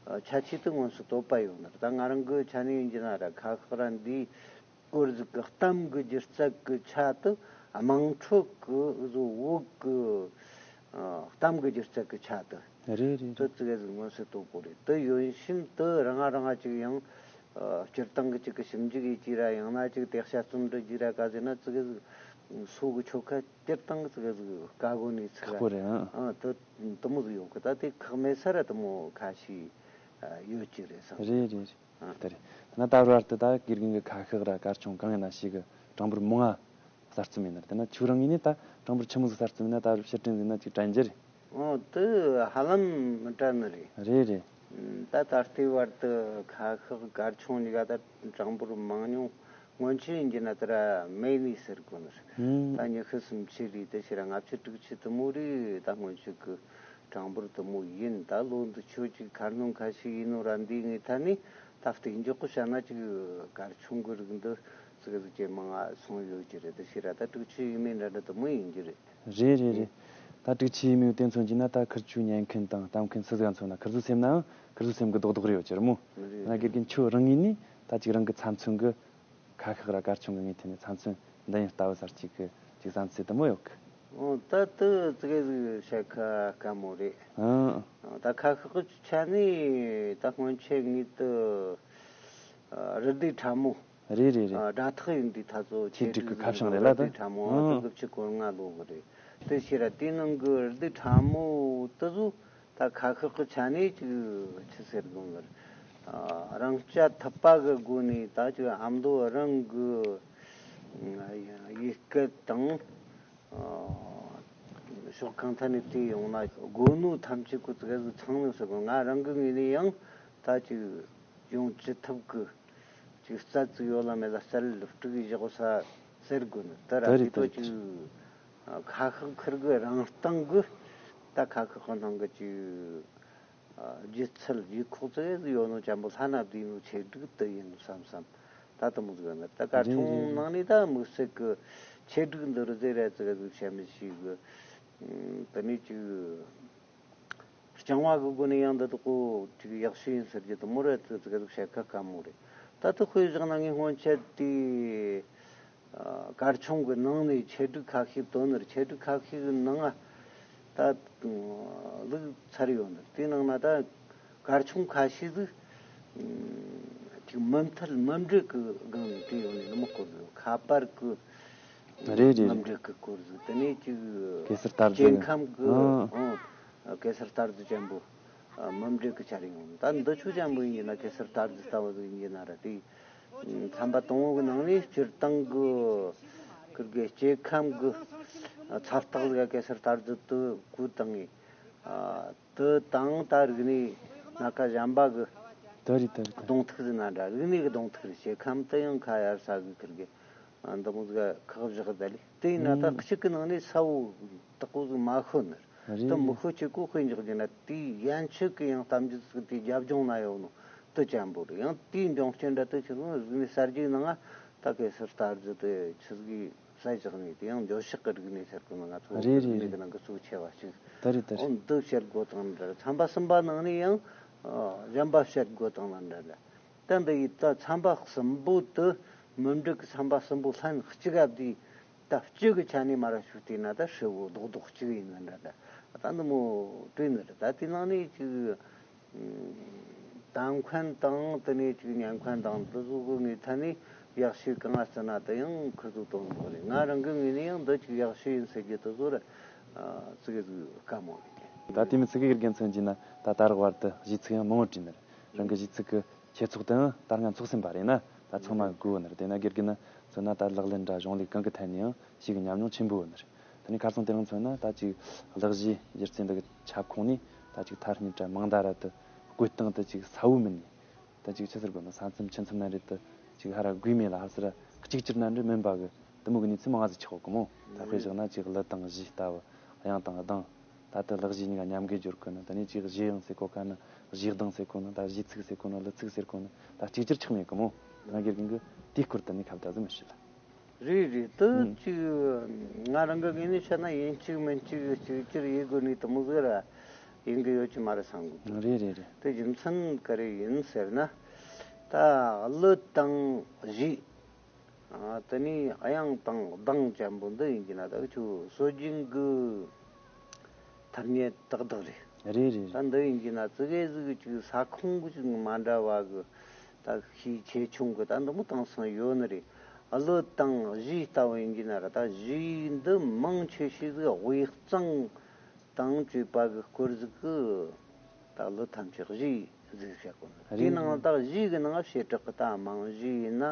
ཁྱད་ཆོས་དེ་མངོན་གསལ་དོད་པ་ཡོད་ནི་ར། ད་ང་རང་གི་ཆ་ནས་ཡིན་གྱི་ན་ར། ཁ་ཤགས་ར་འདིའི་སྐོར་ཟིག་གི་གཏམ་གི་སྒྱུ་རྩལ་གི་ཆ་དེ། དམངས་ཁྲོད་གི་བཟོ་བོད་གི་ཨ་གཏམ་གི་སྒྱུ་རྩལ་གི་ཆ་དེ། རེད་རེད་དེ་རེད། ཙི་གེ་ཟིག་མངོན་གསལ་དོད་པོ་རེད། དེ་ཡོད་ཕྱིན་དེ་རང་ང་རང་ང་ཅིག་ཡང་ཨ་སྤྱིར་བཏང་གི་ཅིག་གི་ཞིབ་འཇུག་ཡེད་རྒྱུ་ར། ཡང་ན་ཅིག་དེ་དཔྱད་རྩོམ་འབྲི་རྒྱུ་ར་ག་ཟེར་ན། ཙི་གེ་ཟིག་སོ་གི་ཆོ་ག་སྤྱིར་བཏང་གི་ཙི་གེ་ཟིག་དཀའ་གོ་ནས་ཚིག་ཁག་པོ་རེད་ཨང་། ཨ་དེ་དེ་མོ་ཟིག་ཡོད་གི། ད་དེ་ཁག་མེད་ས་ར་དེ་མོ་ཁ་ཤས་ཨ་ཡོད་ཀྱི་རེད་བསམ། རེད་རེད་རེད། ཨ་དེ་རེད། ད་ན་ད་བར་དུ་ད་དགེ་རྒན་གྱི་ཁ་ཤགས་ར་གར་ཆུང་གང་ཡིན་ན་ཞིག་གི་གྲངས་འབོར་མང་ང་གསར་རྩོམ་ཡིན་ན་རེད། ད་ན་ཁྱོད་རང་ངོས་ནས་ད་གྲངས་འབོར་ཆི་མོ་ཟིག་གསར་རྩོམ་ཡིན་ན། ད་ཕྱིར་དྲན་ཟིན་ན་ཅིག་དྲན་རྒྱུ་རེད། ཨོ་དེ་ཧ་ལམ་མི་དྲན་ནི་རེད། རེད་རེད། ད་ད་ལྟའི་བར་དུ་ཁ་ཤགས་གར་ཆུང་གཉིས་ཀ་ད་གྲངས་འབོར་མང་ཉུང་སྔོན་ཆད་ཡིན་གྱི་ན་དེ་ར་མེད་ནི་ཟེར་དགོས་ནི་རེད། ད་ཉི་ཤུ་སུམ་ཅུ་རེད། དེ་ཕྱིར་ལྔ་བཅུ་དྲུག་ཅུ་དེ་མོ་རེད། ད་སྔོན་ཆད་གི་གྲངས་འབོར་དེ་མོ་ཡིན། ད་ལོ་འདི་ཆོ་ཅིག་ཁ་སྣོན་ཁ་ཤས་ཡིན་ནོ་ར། འདི་ངའི་ཐད་ནས་ད་གཏན་འཇགས་གི་བཤད་ན་ཅིག་གར་ཆུང་གི་རིགས་འདི་ཙི་གེ་ཟིག་ཇེ་མང་ང་སོང་ཡོད་ཀྱི་རེད། དེ་ཕྱིར་ར་ད་དྲུག་ཅུ་ཡས་མས་འདྲ་འདྲ་དེ་མོ་ཡིན་གྱི་རེད། རེད་རེད་རེད། ད་དྲུག་ཅུ་ཡས་མས་དེ་མཚོན་གྱི་ན། ད་ཁིར་ཆོ་ཉན་མཁན་དང་ལྟ་མཁན་སུ་ཟིག་མཚོན་ན་ཁིར་ཚོའི་སེམས་ནའང་ཁིར་ཚོའི་སེམས་གི་རྡོག་རྡོག་རེ་ཡོད་ཀྱི་རེད་མོ། རེད། ད་དགེ་རྒན་ཁྱོད་རང་ངོས་ནས་ད་ཅིག་རང་གི་ཚབ་མཚོན་གི་ཁ་ཤགས་ར་གར་ཆུང་གི་ངའི་ཐད་ནས་ཚབ་མཚོན་འདི་ཡིན་ལྟ་བུ་ཟེར་ཅིག་གི་ཅིག་བསམ་ཚུལ་དེ་མོ་ཡོད་གི། ཨོ་ད་དེ་ཙི་གེ་ཟིག་བཤད་ཁ་དཀའ་མོ་རེད། ཨང་། ད་ཁ་ཤགས་གི་ཆ་ནས་ད་སྔོན་ཆད་ངས་དེ་ཨ་རུ་སྡེ་ཁྲ་མོ། རེད་རེད་རེད། ཨ་སྒྲ་ཐག་ཡིན་དུས་ད་ཚོ་ཆེད་སྒྲིག་གི་ཁ་བྱང་རེད་ལ་ད། རུ་སྡེ་ཁྲ་མོ། ཨང་། དེ་དགུ་བཅུ་གོ་ལྔ་ལོ་གི་རེད། དེ་ཕྱིར་ར་དེའི་ནང་གི་རུ་སྡེ་ཁྲ་མོ་དེ་ཚོ་ད་ཁ་ཤགས་གི་ཆ་ནས་ཅིག་ཆི་ཟེར་དགོས་ནི་རེད། ཨ་རང་རྐྱ་ཐུབ་པ་གི་སྒོ་ནས་ད་ཅིག་ཨ་མདོ་རང་གི་ཡུལ་སྐད་དང་། ཨ་ཕྱོགས་གང་ཐད་ནས་བལྟས་ཡོང་ན་དགོས་ནོ་ཐམས་ཅད་ཀོ་ཙི་གེ་ཟིག་ཚང་ནི་ཟེར་གོ། ང་རང་གི་ངོས་ནས་ཡང་ད་ཅིག་ཡོང་ཅི་ཐུབ་གི་ཅིག་རྩལ་ཙིག་ཡོད་ལ་མེད་ལ་རྩལ་སྤྲུགས་བཞག་ས་ཟེར་དགོས་ནི་དེ་ར། ད་རེད་དེ་ད་ཐོག་རེད། ཅིག་ཨ་ཁ་ཤགས་ཁིར་གི་རང་སྟེང་གི་ད་ཁ་ཤགས་གི་ནང་གི་ཅིག་ཨ་སྒྱུ་རྩལ་ཡིག་ཁོག་ཙི་གེ་ཟིག་ཡོད་ནོ་ཅན་པོ་ལྷ་ན་བསྡུས་ནོ་ཆེད་སྒྲིག་དེ་ཡིན་བསམ་བསམ། ད་དེ་མོ་ཟིག་ཡོད་ན་ད་གར་ཆུང་ནང་ནས་ད་དམིགས་བསལ་གི་ཆེད་སྒྲིག་འདི་རུ་ཟེར་ར་ཙི་གེ་ཟིག་བཤད་མི་ཤེས་གི། ཨ་དེ་ནས་ཅིག་རྐྱང་བ་གི་སྒོ་ནས་ཡང་འདི་དག་གོ་ཅིག་ཡག་ཤོས་ཡིན་ཟེར་རྒྱུ་དེ་མོ་ར་ཙི་ཙི་གེ་ཟིག་བཤད་ཁ་དཀའ་མོ་རེད། ད་དེ་དཔེ་བཞག་ན་ངས་སྔོན་ཆད་དེ་ཨ་གར་ཆུང་གི་ནང་ནས་ཆེད་སྒྲིག་ཁ་ཤས་བཏོན་ནི་རེད། ཆེད་སྒྲིག་ཁ་ཤས་གི་ནང་ང་ད་བླུགས་ཚར་ཡོད་ནི་རེད། དེའི་ནང་ན་ད་གར་ཆུང་ཁ་ཤས་ཟིག་ཨ་ཅིག་མུ་མཐུད་མུ་འབྲེལ་གི་སྒང་ནས་བྲིས་ཡོད་ནི་རེད་མོ། སྐོར་ཟིག་ཁ་པར་གི་རེད་རེད་མུ་རེད། འབྲེལ་གི་སྐོར་ཟིག་དེ་ནས་ཅིག་གེ་སར་རྟ་རྫི་སྐྱེ་ཁམས་གི་ཨང་། ཨང་། གེ་སར་རྟ་རྫི་ཅན་པོ་ཨ་མུ་འབྲེལ་གི་ཆ་རེ་ཡོང་། ད་འདི་ཆོ་ཅན་པོ་ཡིན་གྱི་ན། གེ་སར་རྟ་རྫི་ལྟ་བུ་ཟིག་ཡིན་གྱི་ན་ར། དེ་ཚན་པ་དང་པོ་གི་ནང་ནས་སྤྱིར་བཏང་གི་ཁིར་གི་སྐྱེ་ཁམས་གི་ཚབ་རྟགས་ཟིག་གེ་སར་རྟ་རྫི་དེ་བཀོད་བཏང་ངས། ཨ་དེ་དང་ད་རིག་གནས་སྣ་ཁ་གཞན་པ་གི་ད་རེད་ད་རེད་ད། གདོང་ཐུག་ཟིག་ན་འདྲ། རིག་གནས་གི་གདོང་ཐུག་རེད། སྐྱེ་ཁམས་དེ་ཡང་ཁ་གཡར་ས་གི་ཁིར་གི་ཨ་འདི་མོ་ཟིག་ཁག་བཞག་ད་ལི། དེ་ཡིན་ན་ད་ཨུམ། གཅིག་གི་ནང་ནས་གསལ་བོ་དག་པོ་ཟིག་མ་ཤོད་ནི་རེད། ད་མི་ཤོད་ཅིག་གོ་དཔེ་འཇོག་རྒྱུ་ན་དེའི་ཡན་ཆོད་ཀྱི་ཡང་གཏམ་རྒྱུད་ཟིག་དེའི་རྒྱབ་ལྗོངས་ན་ཡོད་ནོ། ད་ ལུ་ཅན་པོ་རེད། ཡང་དེའི་འབྱུང་རྐྱེན་འདྲ་དེ་ཆི་ཟིག་རིག་གནས་གསར་བརྗེའི་ནང་ད་གེ་སར་རྟ་རྫི་དེ་ཆི་ཟིག་གསལ་བཞག་ནས། དེ་ཡང་འགྱོད་བཤགས་ཀྱི་རིག་གནས་ཟེར་གོ་ནོ། ང་ཚོ་བོད་ཀྱི་རེད་རིག་གནས་རེད། ཀྱི་ནང་གི་གཙོ་ཆེ་བ་ཞིག་ད་རེད་ད་རེད། འོ་འདི་བཤད་དགོས་དང་འདྲ། ཚན་པ་གསུམ་པ་ནང་ནས་ཡང་ཨ་གཞན་པ་བཤད་དགོས་དང་ལ་འདྲ་འདྲ། ད་འདི་ཡི་ད་ཚན་པ་གསུམ་པོ་དེ་མི་འགྲིག་གི། ཚན་པ་གསུམ་པོ་ལྷན་གཅིག་ག་བསྡུས། ད་སྤྱི་གི་ཆ་ནས་མར་ར་ཞུས་བལྟས་ན་ད་ཧྲིལ་བོ་རྡོག་རྡོག་གཅིག་ཡིན་ན་འདྲ་འདྲ། ད་འདི་མོ་བྲིས་ནི་རེད། ད་དེ་ནང་ནས་ཅིག་དང་འཁོན་དང་དེ་ནས་ཅིག་ཉེན་འཁོན་དང་འདི་ཚོ་གི་ངོས་ཐད་ནས་ཡག་ཤོས་གང་ང་བརྩི་ན་དེ་ཡང་ཁུར་ཚོ་དོན་དག་རེད། ང་རང་གི་ངོས་ནས་ཡང་འདི་ཅིག་ཡག་ཤོས་ཡིན་ཟེར་རྒྱུ་དེ་ཚོ་ར་ཙི་གེ་ཟིག་དཀའ་མོ་རེད། ད་དེ་མི་ཚིག་གི་དགེ་མཚན་གྱིས་ན་ད་ད་རག་བར་དུ་གཞས་ཚིག་ཡང་མང་བོ་བྲིས་ནི་རེད། རང་གི་གཞས་ཚིག་གི་ཁྱད་ཚོགས་དེའང་ད་སྔ་ཚོགས་ཟིན་པ་རེད་ན། ད་ཚང་མ་དགོས་ནི་རེད། དེ་ན་དགེ་རྒན་ན་མཚོན་ན་ད་ལག་ལེན་འདྲ་གཞུང་ལུགས་གང་གི་ཐད་ནས་ཡང་ཞིག་གི་ཉམས་མྱོང་ཆེན་པོ་ཡོད་ནི་རེད། དེ་ནས་ཁ་སང་དེ་རིང་མཚོན་ན་ད་ཅིག་གླུ་གཞས་སྒྱུ་རྩལ་འདི་གི་ཁྱབ་ཁོངས་ནས་ད་ཅིག་ཐ་སྙད་འདྲ་མིང་བརྡ་ར་དུ་བཀོལ་སྟངས་དེ་ཅིག་གསལ་བོ་མིན་ནས། ད་ཅིག་ཆི་ཟེར་དགོས་ན། ས་མཚམས་ཆུ་མཚམས་ན་རེད་དུ་ཅིག་ཧ་ར་དགོས་མེད་ལ། ཧ་སི་ར་གཅིག་གྱུར་ན་འདྲ་མིན་པ་གི་དེ་མོ་གི་གནས་ཚུལ་མང་ང་ཟིག་ཆགས་གོ་མོ། ད་དཔེ་བཞག་ན་ཅིག་གླུ་དང་གཞས་ལྟ་བུ། དབྱངས་དང་གདངས། ད་ལྟ་གླུ་གཞས་གཉིས་ཀ་མཉམ་གི་སྦྱོར་གོ་ནི། ད་ནི་ཅིག་གཞས་དབྱངས་ཟེར་གོ་ཁ་ན་གཞས་གདངས་ཟེར་གོ་ནི། ད་གཞས་ཚིག་ཟེར་གོ་ནི། གླུ་ཚིག་ཟེར་གོ་ནི། ད་གཅིག་གྱུར་ཆགས་མེད་གི་མོ། ང་དགེ་རྒན་གི་དེའི་སྐོར་དུ་ནི་ཁ་བརྡ་ཟིག་མི་ཤེས་ལ། རེད་རེད། དེ་ཨུམ། ཅིག་ང་རང་གི་ངོས་ནས་བཤད་ན་ཡིན་གཅིག་མིན་གཅིག་གཅིག་གྱུར་ཡེད་དགོས་ནི་དེ་མོ་ཟིག་ར་ཡིན་གི་ཡོད་ཀྱི་མ་རེད་བསམ་གི། རེད་རེད་རེད། དེ་རྒྱུ་མཚན་ག་རེ་ཡིན་ཟེར་ན། ད་གླུ་དང་གཞས། ཨ། དེ་ནས་དབྱངས་དང་གདངས་ཅན་པོ་འདི་ཡིན་གྱི་ན་ད་ཁྱོད་སྲོལ་རྒྱུན་གི་ཐ་སྙད་ཏག་ཏག་རེད། རེད་རེད། ད་འདི་ཡིན་གྱི་ན་ཙི་གེ་ཟིག་ཅིག་ས་ཁོངས་གི་ཅིག་མ་འདྲ་བ་གི་ད་ཤས་ཆེ་ཆུང་གི་ད་འདི་མོ་དེང་སང་ཡོད་ནི་རེད། གླུ་དང་གཞས་ལྟ་བུ་ཡིན་གྱི་ན་ར། ད་གཞས་འདི་མང་ཆེ་ཤོས་ཟིག་དབུས་གཙང་དང་བཅས་པ་གི་སྐོར་ཟིག་གི་ད་གླུ་ཐམས་ཅད་གཞས་ཟིག་བཤད་གོ་ནི། རེད། དེའི་ནང་ད་གཞས་གི་ནང་བྱེ་བྲག་གི་ད་དམངས་གཞས་ཡིན་ན།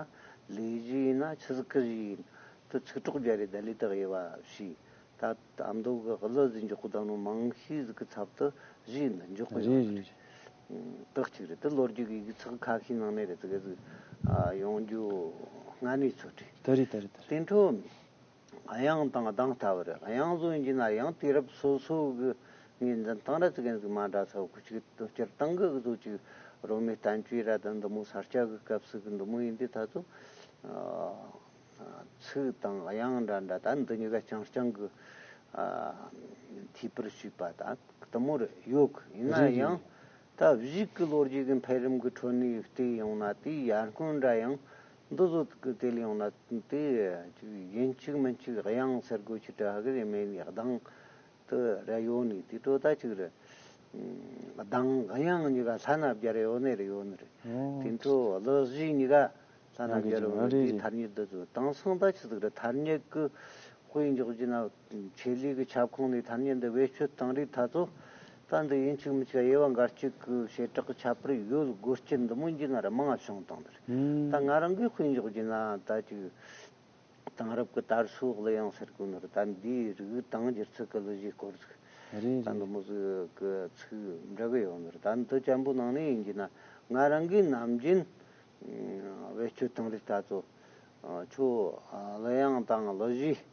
ལས་གཞས་ཡིན་ན། ཆི་ཟིག་གི་གཞས་ཡིན། དེ་ཚིག་གྲོགས་སྦྱར་རེ་ད་ལི་དག་དབྱེ་བ་ཕྱེ། ད་ཨ་མདོ་གི་གླུ་ཟིག་འཇོག་གི་ད་ནོ་མང་ཤས་ཟིག་གི་ཚབ་ཏུ་གཞས་འདི་འཇོག་གི་ཡོད། རེད་རེད། དག་ཅིག་རེད། དེ་ལོ་རྒྱུས་ཀྱི་ཡིག་ཚགས་ཁ་ཤས་ནང་ནས་རེད། ཙི་གེ་ཟིག་ཨ་ཡོང་རྒྱུ་སྔ་གནས་ཚོད་རེད། ད་རེད་ད་རེད་ད་རེད། དེ་འཕྲོ་དབྱངས་དང་གདངས་ལྟ་བུ་རེད། དབྱངས་བཟོ་ཡིན་གྱི་ན་ཡང་དུས་རབས་སོ་སོ་གི་ངོས་འཛིན་སྟངས་ར་ཙི་གེ་ཟིག་མ་འདྲ་ས་བོ་གི་ཅིག་སྤྱིར་བཏང་གི་བཟོ་ཅིག་རོལ་མོའི་བསྟན་བཅོས་ར་དང་འདི་མོ་ས་སྐྱ་གི་སྐབས་སུ་གི་འདི་མོ་ཡིན་དུས་ད་ཚོ། ཨ། ཚིག་དང་དབྱངས་འདྲ་འདྲ་ད་འདི་གཉིས་ཀ་རྐྱང་རྐྱང་གི་ཨ་འཐུས་པར་ཞུས་པ་ད་དེ་མོ་རེ་ཡོད་གི། ཡིན་ན་རེད་རེད། ཡང་ད་གཞུག་གི་ལོ་རྒྱུས་ཀྱི་འཕེལ་རིམ་གྱི་ཁྲོད་ནས་བལྟས་ཡོང་ན། དེའི་ཡར་སྔོན་འདྲ་ཡང་འདི་ཚོ་གི་དེ་ལས་ཡོང་ན་དེ་ཅིག་ཡིན་གཅིག་མིན་གཅིག་དབྱངས་ཟེར་དགོས་ཀྱི་དྲ་གི་རེད། མེད་ནས་གདངས་དེ་ར་ཡོད་ནི་དེ་འཕྲོ་ད་ཅིག་རེད། གདངས་དབྱངས་གཉིས་ཀ་ལྷན་ན་སྦྱར་ཡོད་ནི་རེད། ཡོད་ནི་རེད། ཨོ། དེ་འཕྲོ་གླུ་གཞས་གཉིས་ཀ་ལྷན་ན་སྦྱར་ཡོད་ནི་རེད། རེད་རེད། ཐ་སྙད་འདི་ཚོ་དེང་སང་ད་ཆི་ཟིག་རེད། ཐ་སྙད་ཀྱི་དཔེ་འཇོག་རྒྱུ་ན་ཆེད་ལས་ཀྱི་ཁྱབ་ཁོངས་ནས་ཐ་སྙད་འདི་བེད་སྤྱོད་བཏང་རིགས་ད་ཚོ་ད་འདི་ཡིན་གཅིག་མིན་གཅིག་དབྱེ་བ་འགའ་གཅིག་གི་བྱེ་བྲག་གི་ཁྱད་པར་ཡོད་དགོས་རྒྱུ་འདི་མོ་འགྱུར་ན་ར་མང་བྱུང་བཏང་ནི་རེད། ཨུམ། ད་ང་རང་གི་དཔེ་འཇོག་རྒྱུ་ན་ད་ཅིག་དེང་རབས་ཀྱི་དར་སྲོལ་གླུ་དབྱངས་ཟེར་གོ་ནོ་རེད། ད་འདིའི་རིགས་དང་སྒྱུ་རྩལ་གྱི་གླུ་གཞས་སྐོར་ཟིག་རེད་ད་རེད། འདི་མོ་ཟིག་གི་ཚིག་འདྲ་གི་ཡོད་ནོ་རེད། ད་འདི་ཅན་པོ་ནང་ནས་ཡིན་གྱི་ན་ང་རང་གིས་ནམ་རྒྱུན་བེད་སྤྱོད་བཏང་རིགས་ད་ཚོ་ཁྱོད་གླུ་དབྱངས་དང་གླུ་གཞས།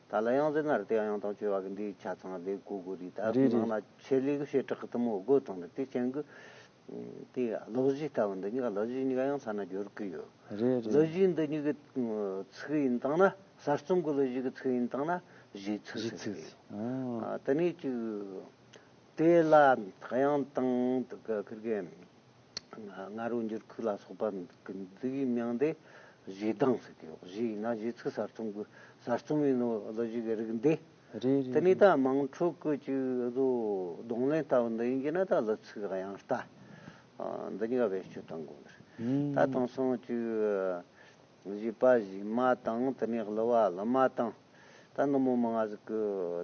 ད་གླུ་དབྱངས་ཟེར་ན་ར་དེ་དབྱངས་དང་བཅས་པ་གི་འདི་ཆ་ཚང་ལས་གོ་གོ་རིགས་ད་རེད་རེད། ནང་ན་ཆེད་ལས་གི་བྱེ་བྲག་གི་དེ་མོ་དགོས་དང་རེད། དེ་ཅན་གི་དེ་གླུ་གཞས་ལྟ་བུ་འདི་གཉིས་ཀ། གླུ་གཞས་གཉིས་ཀ་ཡང་ས་ན་སྦྱོར་གི་ཡོད། རེད་རེད། གླུ་གཞས་འདི་གཉིས་ཀྱི་ཚིག་ཡིན་བཏང་ན། གསར་རྩོམ་གྱི་གླུ་གཞས་ཀྱི་ཚིག་ཡིན་བཏང་ན་གཞས་ཚིག་གཞས་ཟེར་ཚིག་གི་ཟེར། ཡོད། ཨ། དེ་ནས་ཅིག་དེ་ལ་དབྱངས་དང་དེ་ག་ཁིར་གི་ང་རོ་འགྱུར་ཁུག་ལ་སོགས་པ་འདི་གི་མིང་དེ་གཞས་གདངས་ཟེར་གི་ཡོད། གཞས་ཡིན་ན་གཞས་ཚིག། གསར་རྩོམ་གྱི་གསར་རྩོམ་ཡིན་ནོ་གླུ་གཞས་ཀྱི་རིགས་འདི། རེད་རེད། དེ་ནས་ད་དམངས་ཁྲོད་ཀྱི་ཅིག་བཟོ་རྡུང་ལེན་ལྟ་བུ་འདི་ཡིན་གྱི་ན་ད་གླུ་ཚིག་དབྱངས་རྟ། ཨ། འདི་གཉིས་ཀ་བེད་སྤྱོད་གཏོང་དགོས་ནི་རེད། ཨུམ། ད་དེང་སང་ཅིག་གཞས་པ་གཞས་མ་དང་དེ་ནས་གླུ་བ་གླུ་མ་དང་ད་འདི་མོ་མང་ང་ཟིག་གི་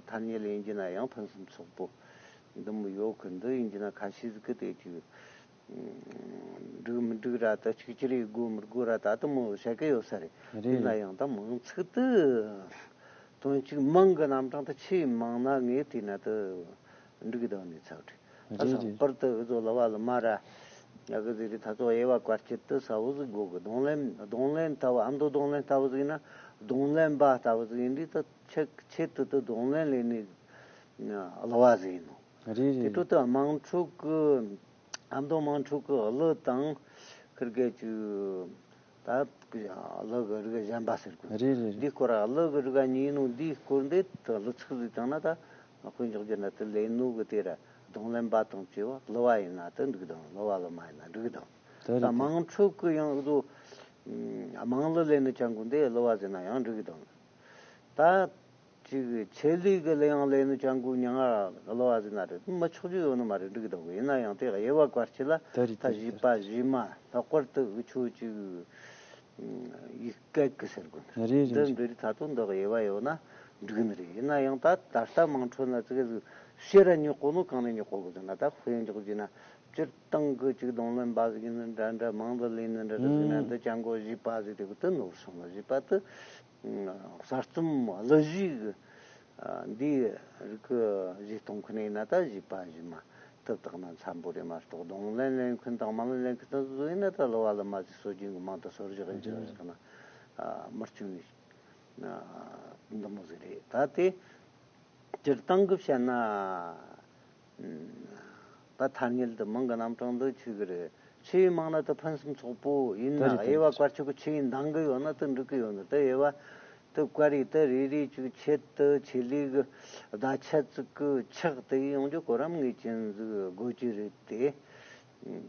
ཐ་སྙད་ལ་ཡིན་གྱི་ན་ཡང་ཕུན་སུམ་ཚོགས་པོ་འདི་མོ་ཡོད་གི། འདི་ཡིན་གྱི་ན་ཁ་ཤས་ཟིག་གི་དེ་ཅིག་འགྲིག་མི་འགྲིག་ར། ད་གཅིག་གྱུར་ཡེད་དགོས་མི་དགོས་ར་ད་དེ་མོ་བཤད་གི་ཡོད་ས་རེད། རེད། ཡིན་ན་ཡང་ད་མིང་ཚིག་དེ་དོན་གཅིག་མིང་གི་རྣམ་གྲངས་དེ་ཆེས་མང་ན་ངས་བལྟས་ན་དེ་འགྲིག་གི་ད་ནས་ཚར་རེད། ད་རེད་ལྷག་རེད། པར་དུ་འུ་ཚོ་གླུ་བ་གླུ་མ་ར་ཡ་གི་ཟིག་རེད། ད་ཚོ་དབྱེ་བ་བཀར་སྤྱད་དེ་གསལ་བོ་ཟིག་དགོས་གི། རྡུང་ལེན། རྡུང་ལེན་ལྟ་བུ། ཨ་མདོ་རྡུང་ལེན་ལྟ་བུ་ཟིག་ཡིན་ན་རྡུང་ལེན་པ་ལྟ་བུ་ཟིག་ཡིན་དུས་ད་ཆེད་ཆེད་དུ་དེ་རྡུང་ལེན་ལས་ནི་གླུ་བ་ཟིག་ཡིན་ནོ། རེད་རེད། དེ་འཕྲོ་དེ་དམངས་ཁྲོད་ཀྱི། ཨ་མདོ་དམངས་ཁྲོད་ཀྱི་གླུ་དང་ ཁིར་གེ་ཅིག་ད་གླུ་གི་རིགས་གཞན་པ་ཟེར་དགོས། རེད་རེད་རེད། འདིའི་སྐོར་གླུ་གི་རིགས་གཉིས་ནོ། འདིའི་སྐོར་འདི་གླུ་ཚིག་ཟིག་བཏང་ན་ད་དཔེ་འཇོག་རྒྱུ་ན་དེ་ལེན་ནོ་གི་དེ་ར་རྡུང་ལེན་པ་དང་བཅས་པ། གླུ་བ་ཡིན་ན་དེ་འགྲིག་དང་། གླུ་བ་གླུ་མ་ཡིན་ན་འགྲིག་དང་། དེ་རེད། ད་དེ་དམངས་ཁྲོད་གི་ཡང་འུ་ཚོ་དམངས་གླུ་ལེན་ནི་ཅན་གོ་འདི་གླུ་བ་ཟེར་ན་ཡང་འགྲིག་དང་། ད་ཅིག་ཆེད་ལས་གི་ལེན་ཡང་ལེན་ནི་ཅན་གོ་མྱིང་ང་གླུ་བ་ཟེར་ན་རེད། མི་ཆོག་རྒྱུ་ཡོད་ནི་མ་རེད། འགྲིག་གི་འདུག་གི། ཡིན་ན་ཡང་དེ་དབྱེ་བ་བཀར་ཆེད་ལ་དེ་རེད། ད་དེ་རེད། གཞས་པ་གཞས་མ། ལྷག་པར་དུ་འུ་ཆོ་ཅིག་ཡིག་སྐད་གི་ཟེར་དགོས་ནི་རེད། རེད་རེད། འདི་འདི་རིགས་ད་དུང་འདི་དབྱེ་བ་ཡོད་ན་འགྲིག་ནི་རེད། ཡིན་ན་ཡང་ད་ད་ལྟ་དམངས་ཁྲོད་ན་ཙི་གེ་ཟིག་ཕྱིར་ར་ཉོག་གོ་ནོ། གང་ནས་ཉོག་གོ་གི་ཟེར་ན། ད་དཔེ་འཇོག་རྒྱུ་ན་སྤྱིར་བཏང་གི་ཅིག་རྡུང་ལེན་པ་ཟིག་ཡིན་ནི་འདྲ་འདྲ། དམངས་གླུ་ལེན་ནི་འདྲ་འདྲ་ཟིག་ན། ཨང་། འདི་ཅན་གོ་གཞས་པ་ཟིག་དེ་གི་དེ་ནོར་སོང་ལ། གཞས་པ་དེ་གསར་རྩོམ་གླུ་གཞས་གི་ཨ་འདི་རིགས་གི་གཞས་གཏོང་མཁན་ཡིན་ན་ད་གཞས་པ་གཞས་མ་དེ་བཏགས་ན་འཚམ་པོ་རེད་མ་གཏོགས། རྡུང་ལེན་ལེན་མཁན་དང་དམངས་གླུ་ལེན་མཁན་དེ་ཚོ་ཡིན་ན་ད་གླུ་བ་གླུ་མ་ཟིག་སྲོལ་རྒྱུན་གི་མིང་དེ་སོར་བཞག་ཡིན་ཟེར་ཟེར་ན་མི་སྐྱོན་ནི་འདི་མོ་ཟིག་རེད། ད་དེ་སྤྱིར་བཏང་གི་བཤད་ན། ད་ཐ་སྙད་དུ་མིང་གི་རྣམ་གྲངས་འདི་ཆོས་གི་རེད། ཆོས་མང་ན་དེ་ཕུན་སུམ་ཚོགས་པོ་ཡིན་ན། དེ་རེད། དེ་དབྱེ་བ་རེད། བཀར་ཆོག་གི་ཆོས་འདང་གི་ཡོད་ན་དེ་འགྲིག་གི་ཡོད་ནི། དེ་དབྱེ་བ་དེ་བཀར་ཡི་དེ་རེ་རེ་ཅིག་ཆེད་དུ་ཆེད་ལས་གི་བརྡ་ཆད་ཅིག་གི་ཆགས་དེ་ཡོང་རྒྱུ་ཁོ་རང་ངེས་ཅན་ཟིག་དགོས་ཀྱི་རེད་དེ།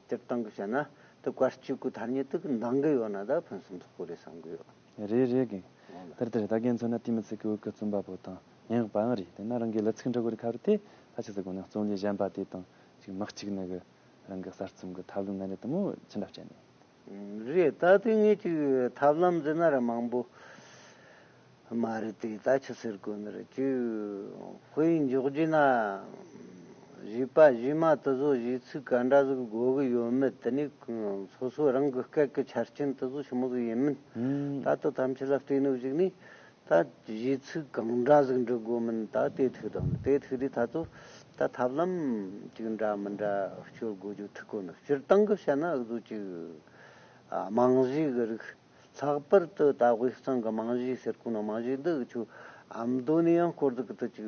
སྤྱིར་བཏང་གི་བཤད་ན་དེ་བཀར་ཆོག་གི་ཐ་སྙད་དེ་གི་འདང་གི་ཡོད་ན་ད་ཕུན་སུམ་ཚོགས་པོ་རེད་བསམ་གི་ཡོད། རེད་རེད་གི། ཨོ་ལེ། དེར་དེར་ད་རྒན་མཚོན་ན་དེ་མི་ཚད་གི་བོད་ཀྱི་རྩོམ་པ་པོ་དང་སྙན་ངག་པའང་རེད། དེ་ན་རང་གི་གླུ་ཚིག་འབྲི་དགོས་རིགས་ཁ་རུ་དེ་ད་ཆི་ཟེར་དགོས་ན། རྩོམ་ལས་གཞན་པ་དེ་དང་ཅིག་མི་གཅིག་ནི་གི་རང་གི་གསར་རྩོམ་གི་ཐབས་ལམ་ན་རེ་དེ་མོ་ཅི་འདྲ་སྤྱད་ནས། རེད། ད་དེ་ངས་ཅིག་ཐབས་ལམ་ཟེར་ན་ར་མང་པོ་མ་རེད་དེ། ད་ཆི་ཟེར་དགོས་ནི་རེད། ཅིག་དཔེ་འཇོག་རྒྱུ་ན་གཞས་པ་གཞས་མ་དེ་ཚོ་གཞས་ཚིག་ག་འདྲ་ཟིག་དགོས་གི་ཡོད་མེད་དེ་ནི་སོ་སོ་རང་གི་སྐད་ཀྱི་ཆ་རྐྱེན་དེ་ཚོ་ཆི་མོ་ཟིག་ཡིན་མིན། ཨང་། ད་དེ་ཐམས་ཅད་ལ་བལྟས་ནས་གཞིགས་ནས་ད་གཞས་ཚིག་གང་འདྲ་ཟིག་འབྲི་དགོས་མིན་ད་དེ་ཐུག་དང་། དེ་ཐུག་དུས་ད་ཚོ་ད་ཐབས་ལམ་ཅིག་འདྲ་མི་འདྲ་སྤྱོད་དགོས་རྒྱུ་ཐུག་གོ་ནི། སྤྱིར་བཏང་གི་བཤད་ན་འུ་ཚོ་ཅིག་ཨ་དམངས་གཞས་གི་རིགས། ལྷག་པར་དུ་ད་དབུས་གཙང་གི་དམངས་གཞས་ཟེར་གོ་ནོ། དམངས་གཞས་འདི་ཆུ་ཨ་མདོ་ནས་ཡང་སྐོར་འདུག་གི། དེ་ཅིག་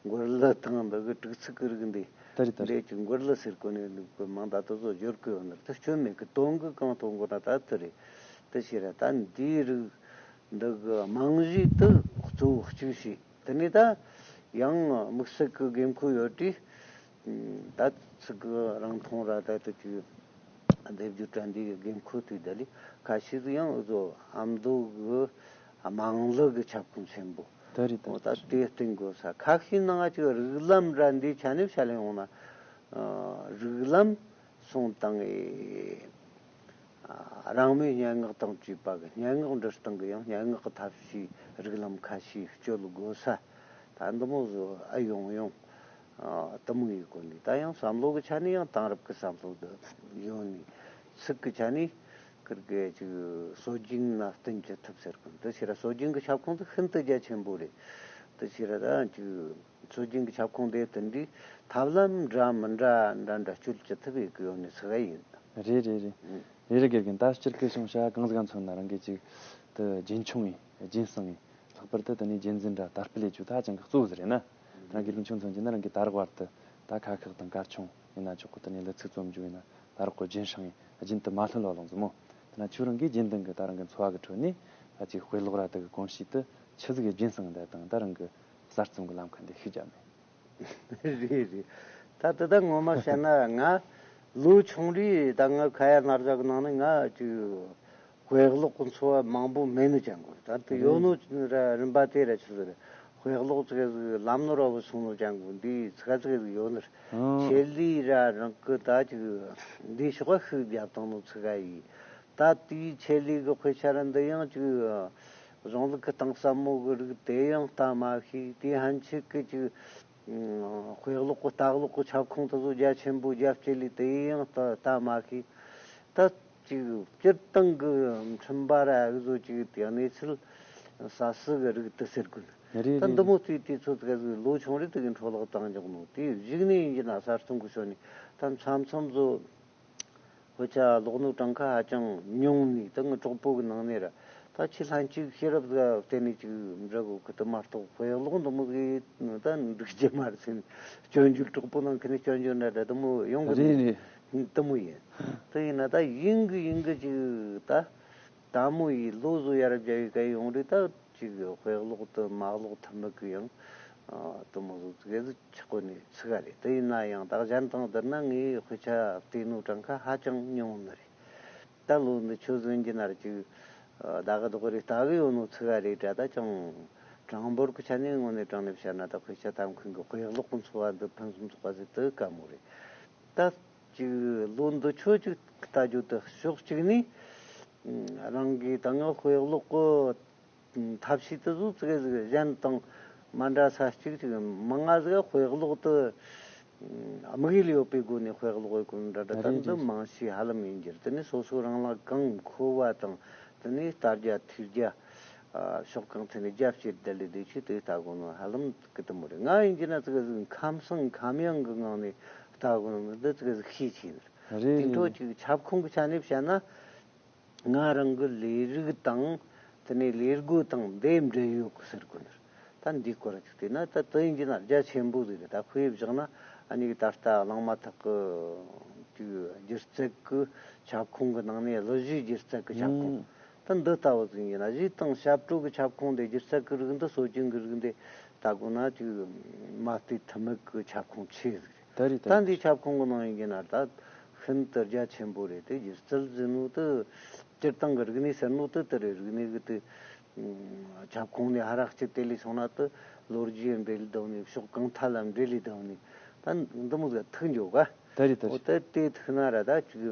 མགུར་གླུ་དང་འདི་གི་དྲུག་ཚིག་གི་རིགས་འདི། ད་རེད་ད་རེད། འདི་ཅིག་མགུར་གླུ་ཟེར་གོ་ནི་འདུག་གི། མིང་ད་དེ་ཚོ་སྦྱོར་གི་ཡོད་ནི་རེད། དེ་སྐྱོན་མེད་གི། དོན་གི་གང་གཏོང་དགོས་ན་ད་དེ་རེད། དེ་ཕྱིར་ར་ད་འདིའི་རིགས་འདི་གི་དམངས་གཞས་དེ་གཙོ་བོ་གཅིག་བྱས། དེ་ནས་ད་ཡང་དམིགས་བསལ་གི་དགོས་མཁོ་ཡོད་དུས། ད་ཚིག་གི་རིང་ཐུང་ར་ད་དེ་ཅིག་སྡེབ་སྦྱོར་ར་འདི་དགོས་མཁོ་དུས། ད་ལི་ཁ་ཤས་ཟིག་ཡང་འུ་ཚོ་ཨ་མདོ་གི་དམངས་གླུ་གི་ཁྱབ་ཁོངས་ཆེན་པོ། ད་རེད་ད་འོ་ད་རེད། དེ་བསྟན་དགོས་ས། ཁ་ཤས་ནང་ང་ཅིག་རིགས་ལམ་ར་འདི་ཆ་ནས་བཤད་ལེ་ཡོང་ན། ཨ་རིགས་ལམ་སོང་དང་ཨེ། ཨ་རང་མོས་སྙན་ངག་དང་བཅས་པ་གི་སྙན་ངག་འབྲི་སྟངས་གི་ཡང་སྙན་ངག་གི་ཐབས་ཤེས་རིགས་ལམ་ཁ་ཤས་སྤྱོད་དགོས་ས། ད་འདི་མོ་ཟོ་ཨ་ཡོང་ཡོང་ཨ་དེ་མོ་ཡིན་གོ་ནི། ད་ཡང་བསམ་བློ་གི་ཆ་ནས་ཡང་དེང་རབས་གི་བསམ་བློ་དེ་ཡོད་ནི། ཚིག་གི་ཆ་ནས་ཁིར་གི་ཅིག་སྲོལ་རྒྱུན་ན་བསྟུན་ཅི་ཐུབ་ཟེར་གི། འདི་ཕྱིར་ར་སྲོལ་རྒྱུན་གི་ཁྱབ་ཁོངས་དེ་ཤིན་ཏུ་རྒྱ་ཆེན་པོ་རེད། འདི་ཕྱིར་ར་ད་ཅིག་སྲོལ་རྒྱུན་གྱི་ཁྱབ་ཁོངས་དེ་དེ་འདྲའི་ཐབས་ལམ་འདྲ་མི་འདྲ་འདྲ་འདྲ་སྤྱོད་ཅི་ཐུབ་ཡོད་གི་ཡོད་ནི་ཚིག་ཨ་ཡིན། རེད་རེད་རེད། ཨང་། རེད་རེད། དགེ་རྒན་ད་སྤྱིར་གི་བྱུང་བྱ་གང་ཟིག་མཚོན་ན་རང་གི་ཅིག་ཏུ་རྒྱུན་འཁྱོངས་ཡིན། རྒྱུན་བསྲིང་ཡིན། ལྷག་པར་དུ་དེ་ནས་རྒྱུན་འཛིན་འདྲ་དར་སྤེལ་ལས་རྒྱུ་ད་ཅང་གི་གཙོ་བོ་ཟིག་རེད་ན། རང་གི་ལུགས་མཆོག་མཚོན་གྱི་ན་རང་གི་ད་རག་བར་དུ་ད་ཁ་ཤགས་དང་གར་ཆུང་ཡིན་ན་ཆོག་གི། དེ་ནས་ལི་ཚིག་རྩོམ་རྒྱུ་ཡིན་ན་ད་རག་གོ་རྒྱུན་བསྲིང་ཡིན། རྒྱུན་དུ་མ་ལྷོད་ལ་ལོང་ཟིག་མོ། དེ་ན་ཁྱོད་རང་གིས་རྒྱུན་ལྡན་གི་ད་རང་གི་འཚོ་བ་གི་ཁྲོད་ནས་ད་ཅིག་དཔེ་ཀློག་ར་དེ་གི་གོམས་གཤིས་དེ་ཆི་ཟིག་གི་རྒྱུན་བསྲིང་འདི་དང་ད་རང་གི་གསར་རྩོམ་གི་ལམ་ཁ་འདི་ཤེས་རྒྱ་མེད། རེད་རེད། ད་དེ་ད་ངོ་མ་བཤད་ན་ང་ལོ་ཆུང་རིས་ད་ང་ཁ་ཡ་ན་རྫ་གི་ནང་ནས་ང་ཅིག་དཔེ་ཀློག་གི་འཚོ་བ་མང་པོ་མེད་ནི་ཅན་གོ། ད་དེ་ཡོད་ནོ་ར་རིམ་པ་དེ་ར་ཆི་ཟིག་རེད། དཔེ་ཀློག་ཚིག་ཟིག་ལམ་ནོར་བ་བུད་སོང་ནོ་ཅན་གོ། འདི་ཚིག་ཚིག་ཟིག་ཡོད་ནི་རེད། ཆེད་ལས་ར་རང་གི་ད་ཅིག་འདི་ཕྱོགས་ཤུགས་བརྒྱབ་བཏང་ནོ་ཚིག་ཡིན། ད་དེའི་ཆེད་ལས་གི་དཔེ་ཆ་ར་འདི་ཡང་ཅིག་གཞུང་ལུགས་ཀྱི་གཏིང་ཟབ་མོ་གི་རིགས་དེ་ཡང་ལྟ་མ་ཤེས། དེའི་ཕན་ཆད་ཀྱི་ཅིག་དཔེ་ཀློག་གི་ལྟ་ཀློག་གི་ཁྱབ་ཁོངས་དེ་ཚོ་རྒྱ་ཆེན་པོ་རྒྱ་བསྐྱེད་ལས་དེ་ཡང་ལྟ་ལྟ་མ་ཤེས། ད་ཅིག་སྤྱིར་བཏང་གི་འཕྲིན་པ་ར་འུ་ཚོ་ཅིག་དེ་གནས་ཚུལ་ཟ་སི་གི་རིགས་དེ་ཟེར་དགོས་ནི། རེད་ད་འདི་མོ་རེད་རེད། དུས་དུས་ཚོད་ཟིག་ལོ་ཆུང་རིས་དེ་གི་འཕྲོ་བརླག་བཏང་འཇོག་ནོ་དེ་གཞིགས་ནས་ཡིན་གྱི་ན་གསར་རྩོམ་གི་ཕྱོགས་ནས་ད་མཚམས་མཚམས་ཚོ། དཔེ་ཆ་ཀློག་ནོ་གྲངས་ཀ་ཧ་ཅང་ཉུང་ནི། ད་ངའི་གྲོགས་པོ་གི་ནང་ནས་ར་ད་ཁྱེད་ལྷན་ཅིག་ཤེས་རབ་ཟིག་བལྟས་ནས་ཅིག་འབྲི་དགོས་གི། དེ་མ་གཏོགས་དཔེ་ཀློག་འདི་མོ་ཟིག་ད་འགྲིག་རྒྱུ་མ་རེད་ཟེར་ནས་སྐྱོན་བརྗོད། གྲོགས་པོ་ནང་ཁ་ནས་སྐྱོན་བརྗོད་འདྲ་འདྲ་དེ་མོ་ཡོང་གི་རེད་མེད། རེད། དེ་མོ་ཡིན། དེ་ཡིན་ན་ད་ཡིན་གི་ཡིན་གི་ཅིག་ད་ད་མོ་ཡི་ལོ་བཟོ་ཡར་བརྒྱབ་ཡི་ག་ཡོང་རེད། ད་ཅིག་དཔེ་ཀློག་དུ་མ་ཀློག་ཐུབ་མི་གི་ཡང་དེ་མོ་བཟོ་ཙི་གེ་ཟིག་ཆགས་གོ་ནི་ཚིག་ག་རེད། དེ་ཡིན་ན་ཡང་ད་གཞན་དང་བསྡུར་ན་ངའི་དཔེ་ཆ་བལྟས་ནོ་གྲངས་ཀ་ཧ་ཅང་ཉུང་ནི་རེད། ད་ལོ་འདི་ཆོ་ཟིན་གྱི་ན་ར་ཅིག་ཨ་ད་གི་དོག་རེ་ལྟ་གི་ཡོད་ནོ་ཚིག་ག་རེ་འདྲ། ད་ཅང་གྲངས་འབོར་གི་ཆ་ནས་དངོས་གནས་དྲང་ནས་བཤད་ན་ད་དཔེ་ཆ་ལྟ་མཁན་གི་དཔེ་ཀློག་གི་འཚོ་བ་འདི་ཕུན་སུམ་ཚོགས་པ་ཟིག་ཏུ་དཀའ་མོ་རེད། ད་ཅིག་ལོ་འདི་ཆོ་ཅིག་ལྟ་རྒྱུ་དེ་ཕྱོགས་གཅིག་ནས་རང་གི་ད་ང་དཔེ་ཀློག་གི་ཐབས་ཤེས་དེ་ཚོ་ཙི་གེ་ཟིག་གཞན་དང་མ་འདྲ་ས་གཅིག་ཅིག་མང་ང་ཟིག་དཔེ་ཀློག་དེ་དམིགས་ཡུལ་ཡོད་པའི་སྒོ་ནས་དཔེ་ཀློག་གི་གོ་འདྲ་འདྲ་ད་རེད་འདི་རེད། མང་ཤས་ཧ་ལམ་ཡིན་རྒྱུ་རེད། དེ་ནས་སོ་སོ་རང་ལ་གང་མཁོ་བ་དང་དེ་ནས་ལྟ་རྒྱ་ཐོས་རྒྱ་ཕྱོགས་གང་ཐད་ནས་རྒྱ་བསྐྱེད་བསྡད་ལས་བསྡད་ཆེད་དེ་ལྟ་གོ་ནོ་ཧ་ལམ་གི་དེ་མོ་རེད། ང་ཡིན་གྱི་ན་ཙི་གེ་ཟིག་ཁམས་སངས་ཁམས་ཡངས་གི་ངང་ནས་ལྟ་གོ་ནོ་འདི་ཙི་གེ་ཟིག་ཤས་ཆེ་ནི་རེད། རེད་དེ་འཕྲོ་རེད། ཅིག་ཁྱབ་ཁོངས་ཀྱི་ཆ་ནས་བཤད་ན། ང་རང་གི་ལས་རིགས་དང་དེ་ནས་ལས་སྒོ་དང་འདི་འབྲེལ་ཡོད་གི་ཟེར་དགོས་ནི། ད་འདིའི་སྐོར་ཅིག་བལྟས་ན་ད་དེ་ཡིན་གྱི་ན་རྒྱ་ཆེན་པོ་ཟིག་རེད། ད་དཔེ་བཞག་ན་ཨ་ནི་ད་ལྟ་གླེང་མ་ཐག་གི་ཅིག་སྒྱུ་རྩལ་གི་ཁྱབ་ཁོངས་གི་ནང་ནས་གླུ་གཞས་སྒྱུ་རྩལ་གི་ཁྱབ་ཁོངས། ཨང་། ད་འདི་ལྟ་བུ་ཟིག་ཡིན་ན་གཞས་དང་ཞབས་བྲོ་གི་ཁྱབ་ཁོངས་དེ་སྒྱུ་རྩལ་གི་རིགས་འདི་སྲོལ་རྒྱུན་གི་རིགས་འདི་ལྟ་དགོས་ན་ཅིག་མ་བལྟས་ཐབས་མེད་གི་ཁྱབ་ཁོངས་ཆེ་ཟིག་རེད། ད་རེད་ད་ད་རེད། འདིའི་ཁྱབ་ཁོངས་གི་ནང་ཡིན་གྱི་ན་ད་ཤིན་ཏུ་རྒྱ་ཆེན་པོ་རེད་དེ། སྒྱུ་རྩལ་ཟེར་ནོ་དེ་སྤྱིར་བཏང་གི་རིག་གནས་ཟེར་ནོ་དེ་དེ་རེད། རིག་གནས་གི་དེ་ཁྱབ་ཁོངས་ནས་ཧ་རག་ཅིག་དེ་ལས་སོང་ན་དེ་ལོ་རྒྱུས་འབྲེལ་ལྡོག་ནས་ཕྱོགས་གང་ཐད་ལ་འབྲེལ་ལས་ལྡོག་ནས་ད་འདི་མོ་ཟིག་ཐུག་འགྱོ་ག་ད་རེད་ད་འོ་རེད། དེ་དེ་ཐུག་ན་ར་ད་ཅིག་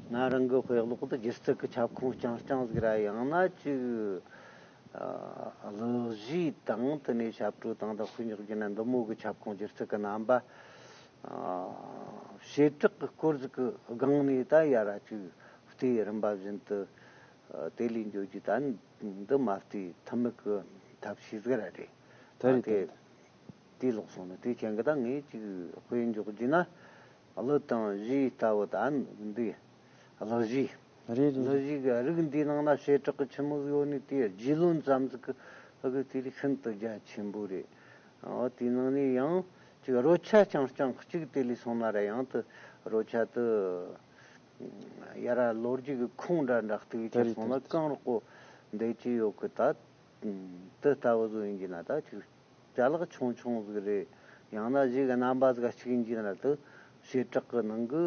ང་རང་གི་དཔེ་ཀློག་དེ་སྒྱུ་རྩལ་གི་ཁྱབ་ཁོངས་རྐྱང་རྐྱང་ཟིག་ར་ཡང་ན་ཅིག་ཨ་གླུ་གཞས་དང་དེ་ནས་ཞབས་བྲོ་དང་ད་དཔེ་འཇོག་རྒྱུ་ན་འདི་མོ་གི་ཁྱབ་ཁོངས་སྒྱུ་རྩལ་གི་རྣམ་པ། ཨ་བྱེ་བྲག་གི་སྐོར་ཟིག་གི་སྒང་ནས་ད་ཡར་ར་ཅིག་བལྟས། རིམ་པ་བཞིན་དུ་ཨ་དེ་ལས་འགྱོ་རྒྱུ་ད་འདི་མ་བལྟས་ཐབས་མེད་གི་ཐབས་ཤེས་ཟིག་ར་རེད། ད་རེད་ད་དེ་རེད། དེ་ལོག་སོང་ནི་དེ་ཁྱེད་ཀྱི་ད་ངས་ཅིག་དཔེ་འཇོག་རྒྱུ་ན། གླུ་དང་གཞས་ལྟ་བུ་ད་འདི་གླུ་གཞས། རེད་རེད་གླུ་རེད། གཞས་གི་རིགས་འདིའི་ནང་ན་བྱེ་བྲག་གི་ཆི་མོ་ཡོད་ནི་དེ་རྒྱུས་ལོན་ཙམ་ཟིག་གི་ཨ་གི་དེ་ལས་ཤིན་ཏུ་རྒྱ་ཆེན་པོ་རེད། འོ་དེའི་ནང་ནས་ཡང་ཅིག་རོལ་ཆ་རྐྱང་རྐྱང་གཅིག་དེ་ལས་སོང་ན་ར་ཡང་དུ་རོལ་ཆ་དུ་ཡར་ར་ལོ་རྒྱུས་གི་ཁུངས་འདྲ་འདྲ་གཏུག་ད་ཁྱེར་རེད་སོང་ད་ན་རེད། གང་རོགས་གོ་འདེད་ཀྱི་ཡོད་གི་ད། དེ་ལྟ་བུ་བཟོ་ཡིན་གྱི་ན་ད་ཅིག་ཅ་ལག་ཆུང་ཆུང་ཟིག་རེད། ཡང་ན་གཞས་ཀྱི་རྣམ་པ་ཟིག་གཅིག་ཡིན་གྱི་ན་དེ་བྱེ་བྲག་གི་ནང་གི་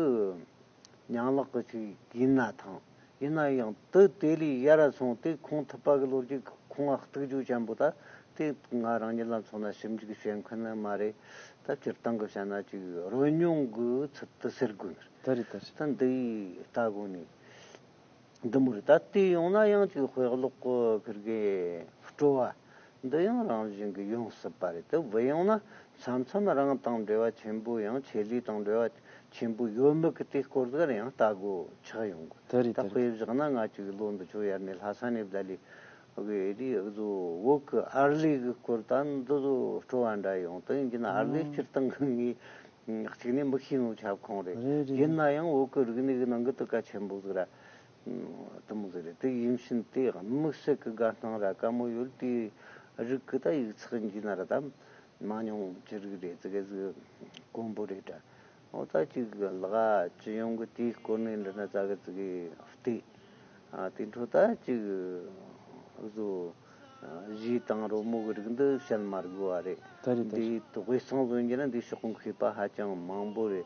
ཉམས་ལག་གི་ཅིག་ཡིན་ན་ཐང་། ཡིན་ན་ཡང་དེ་དེ་ལས་ཡར་སོང་སྟེ་ཁུངས་ཐུབ་པ་གི་ལོ་རྒྱུས་ཁུངས་ལ་གཏུག་རྒྱུ་ཅན་པོ་ད་དེ་ང་རང་ཉིད་ལ་མཚོན་ན་ཞིབ་འཇུག་བྱེད་མཁན་ནི་མ་རེད། ད་སྤྱིར་བཏང་གི་བཤད་ན་ཅིག་རོལ་མྱོང་གི་ཚུལ་དུ་ཟེར་དགོས་ནི་རེད། ད་རེད་ད་རེད། ད་འདི་ཡི་ལྟ་དགོས་ནི། འདི་མོ་རེད། ད་ལྟའི་ཡོང་ན་ཡང་ཅིག་དཔེ་ཀློག་གི་ཁིར་གི་སྤྲོ་བ་འདི་ཡང་རང་བཞིན་གྱི་ཡོང་སྲིད་པ་རེད། དེ་བུད་ཡོང་ན་མཚམས་མཚམས་རང་དང་འབྲེལ་བ་ཆེན་པོ་ཡང་ཆེད་ལས་དང་འབྲེལ་བ་ཆེན་པོ་ཡོད་མེད་ཀྱི་དེ་སྐོར་ཟིག་ཡང་ལྟ་དགོས་ཆགས་ཡོང་གི། དེ་རེད་ད་དེ་དཔེ་རེད། བཞག་ན་ང་ཅིག་ལོ་འདི་ཆོ་ཡར་ནས་ལྷ་ས་ནས་བསྡད་ལས་གི་ཨེ་རི་བཟོ་བོད་ཀྱི་ཨར་ལས་གི་སྐོར་ད་འདི་བཟོ་སྤྲོ་བ་འདྲ་ཡོང་། དེ་ཡིན་གྱི་ན་ཨར་ལས་ཨང་སྤྱིར་བཏང་གི་ངས་གཅིག་ནས་མི་ཤེས་ནོ་ཁྱབ་ཁོངས་རེད། རེད་རེད་ཡིན་རེད། ན་ཡང་བོད་ཀྱི་རིག་གནས་ཀྱི་ནང་གི་དེ་གལ་ཆེན་པོ་ཟིག་ར། དེ་མོ་ཟིག་རེད། དེ་ཡིན་ཕྱིན་དེ་དམིགས་བསལ་གྱི་དགའ་སྣང་ར་དཀའ་མོ་ཡོད་དེ་རིགས་ཀྱི་ད་ཡིག་ཚགས་འཇུས་ན་ར་ད་མང་ཉུང་ཅི་རིགས་རེད། ཙི་གེ་ཟིག་དཀོན་པོ་རེད་དྲ། འོ་ད་ཅིག་ལག་སྤྱི་ཡོངས་ཀྱི་དེའི་སྐོར་ནས་འདྲི་ན་ཙ་གི་ཙི་གེ་བལྟས། ཨ་དེ་འཕྲོ་ད་ཅིག་བཟོ་གཞས་དང་རོལ་མོ་གི་རིགས་འདི་བཤད་མ་དགོས་པ་རེད། ད་རེད་ད་རེད། འདི་དབུས་གཙང་ཟོན་གྱི་ན་འདི་ཕྱོགས་མཁས་པ་ཧ་ཅང་མང་པོ་རེད།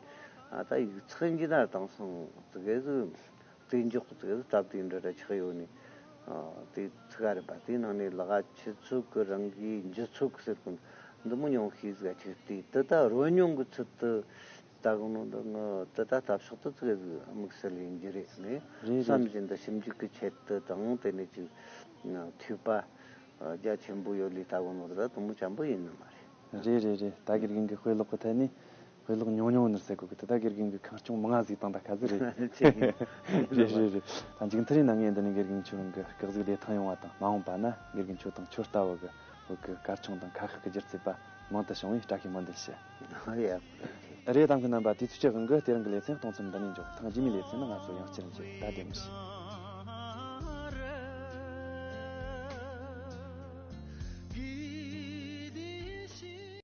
ཨ་ད་ཡིག་ཚགས་ཡིན་གྱི་ན་དེང་སང་ཙི་གེ་ཟིག་རྩེ་འཇོག་ཙི་གེ་ཟིག་སྟབས་བདེ་འདྲ་འདྲ་ཆགས་ཡོད་ནི། ཨ་དེ་ཚིག་ག་རེད་པ། དེའི་ནང་ནས་ལག་ཆུ་ཚོད་ཀྱི་རང་གིས་འཇུ་ཚོད་ཀྱི་ཟེར་གོ་འདི་མོ་ཉུང་ཤས་ཟིག་ཆིག་སྟེ་དེ་ད་རོལ་མྱོང་གི་ཚུལ་དུ། ད་གོ་ནོ་འདི་ངི་དེ་ད་ལྟ་ཕྱོགས་དུ་ཙི་གེ་ཟིག་དམིགས་བསལ་ཡིན་རྒྱུ་རེད་ནི། རེད་རེད། བསམ་བཞིན་དུ་ཞིབ་འཇུག་གི་ཆེད་དུ་དང་དེ་ནས་ཅིག་ཐོས་པ་རྒྱ་ཆེན་པོ་ཡོད་ལས་ད་གོ་ནོ་རེད། ད་དུ་མོ་ཆེན་པོ་ཡིན་ནི་མ་རེད། རེད་རེད་རེད། ད་དགེ་རྒན་གྱི་དཔེ་ཀློག་གི་ཐད་ནས་དཔེ་ཀློག་ཉུང་ཉུང་ནར་ཟེར་གོ་གི། དེ་ད་དགེ་རྒན་གྱི་ཁེངས་སྐྱུང་མང་ང་ཟིག་བཏང་ད་ཁ་ཟིག་རེད། ཆེ་གི། རེད་རེད་རེད། ད་མཇུག་མཐར་ཡིན་ན་ངས་འདི་ནས་དགེ་རྒན་ཁྱོད་རང་གི་སྐུ་གཟུགས་བདེ་ཐང་ཡོང་བ་དང་། མ་འོངས་པ་ན་དགེ་རྒན་ཁྱོད་དང་ཁྱོད་ལྟ་བུ་གི་བོད་ཀྱི་གར་ཆུང་དང་ཁ་ཤགས་ཀྱི་སྒྱུ་རྩལ་པ་མང་དུ་བྱུང་བའི་བཀྲ་ཤིས་སྨོན་འདུན་ཞུ། ཨ་ཡ། རེད། ལྟད་མོ་རྣམ་པ། དུས་ཚོད་ཀྱི་དབང་གིས་དེ་རིང་གི་ལེ་ཚན་གཏོང་མཚམས་འདི་ནས་འཇོག་ཐེངས་རྗེས་མའི་ལེ་ཚན་ནང་ང་ཚོ་ཡང་བསྐྱར་མཇལ། ད་བདེ་མོ་བྱོས།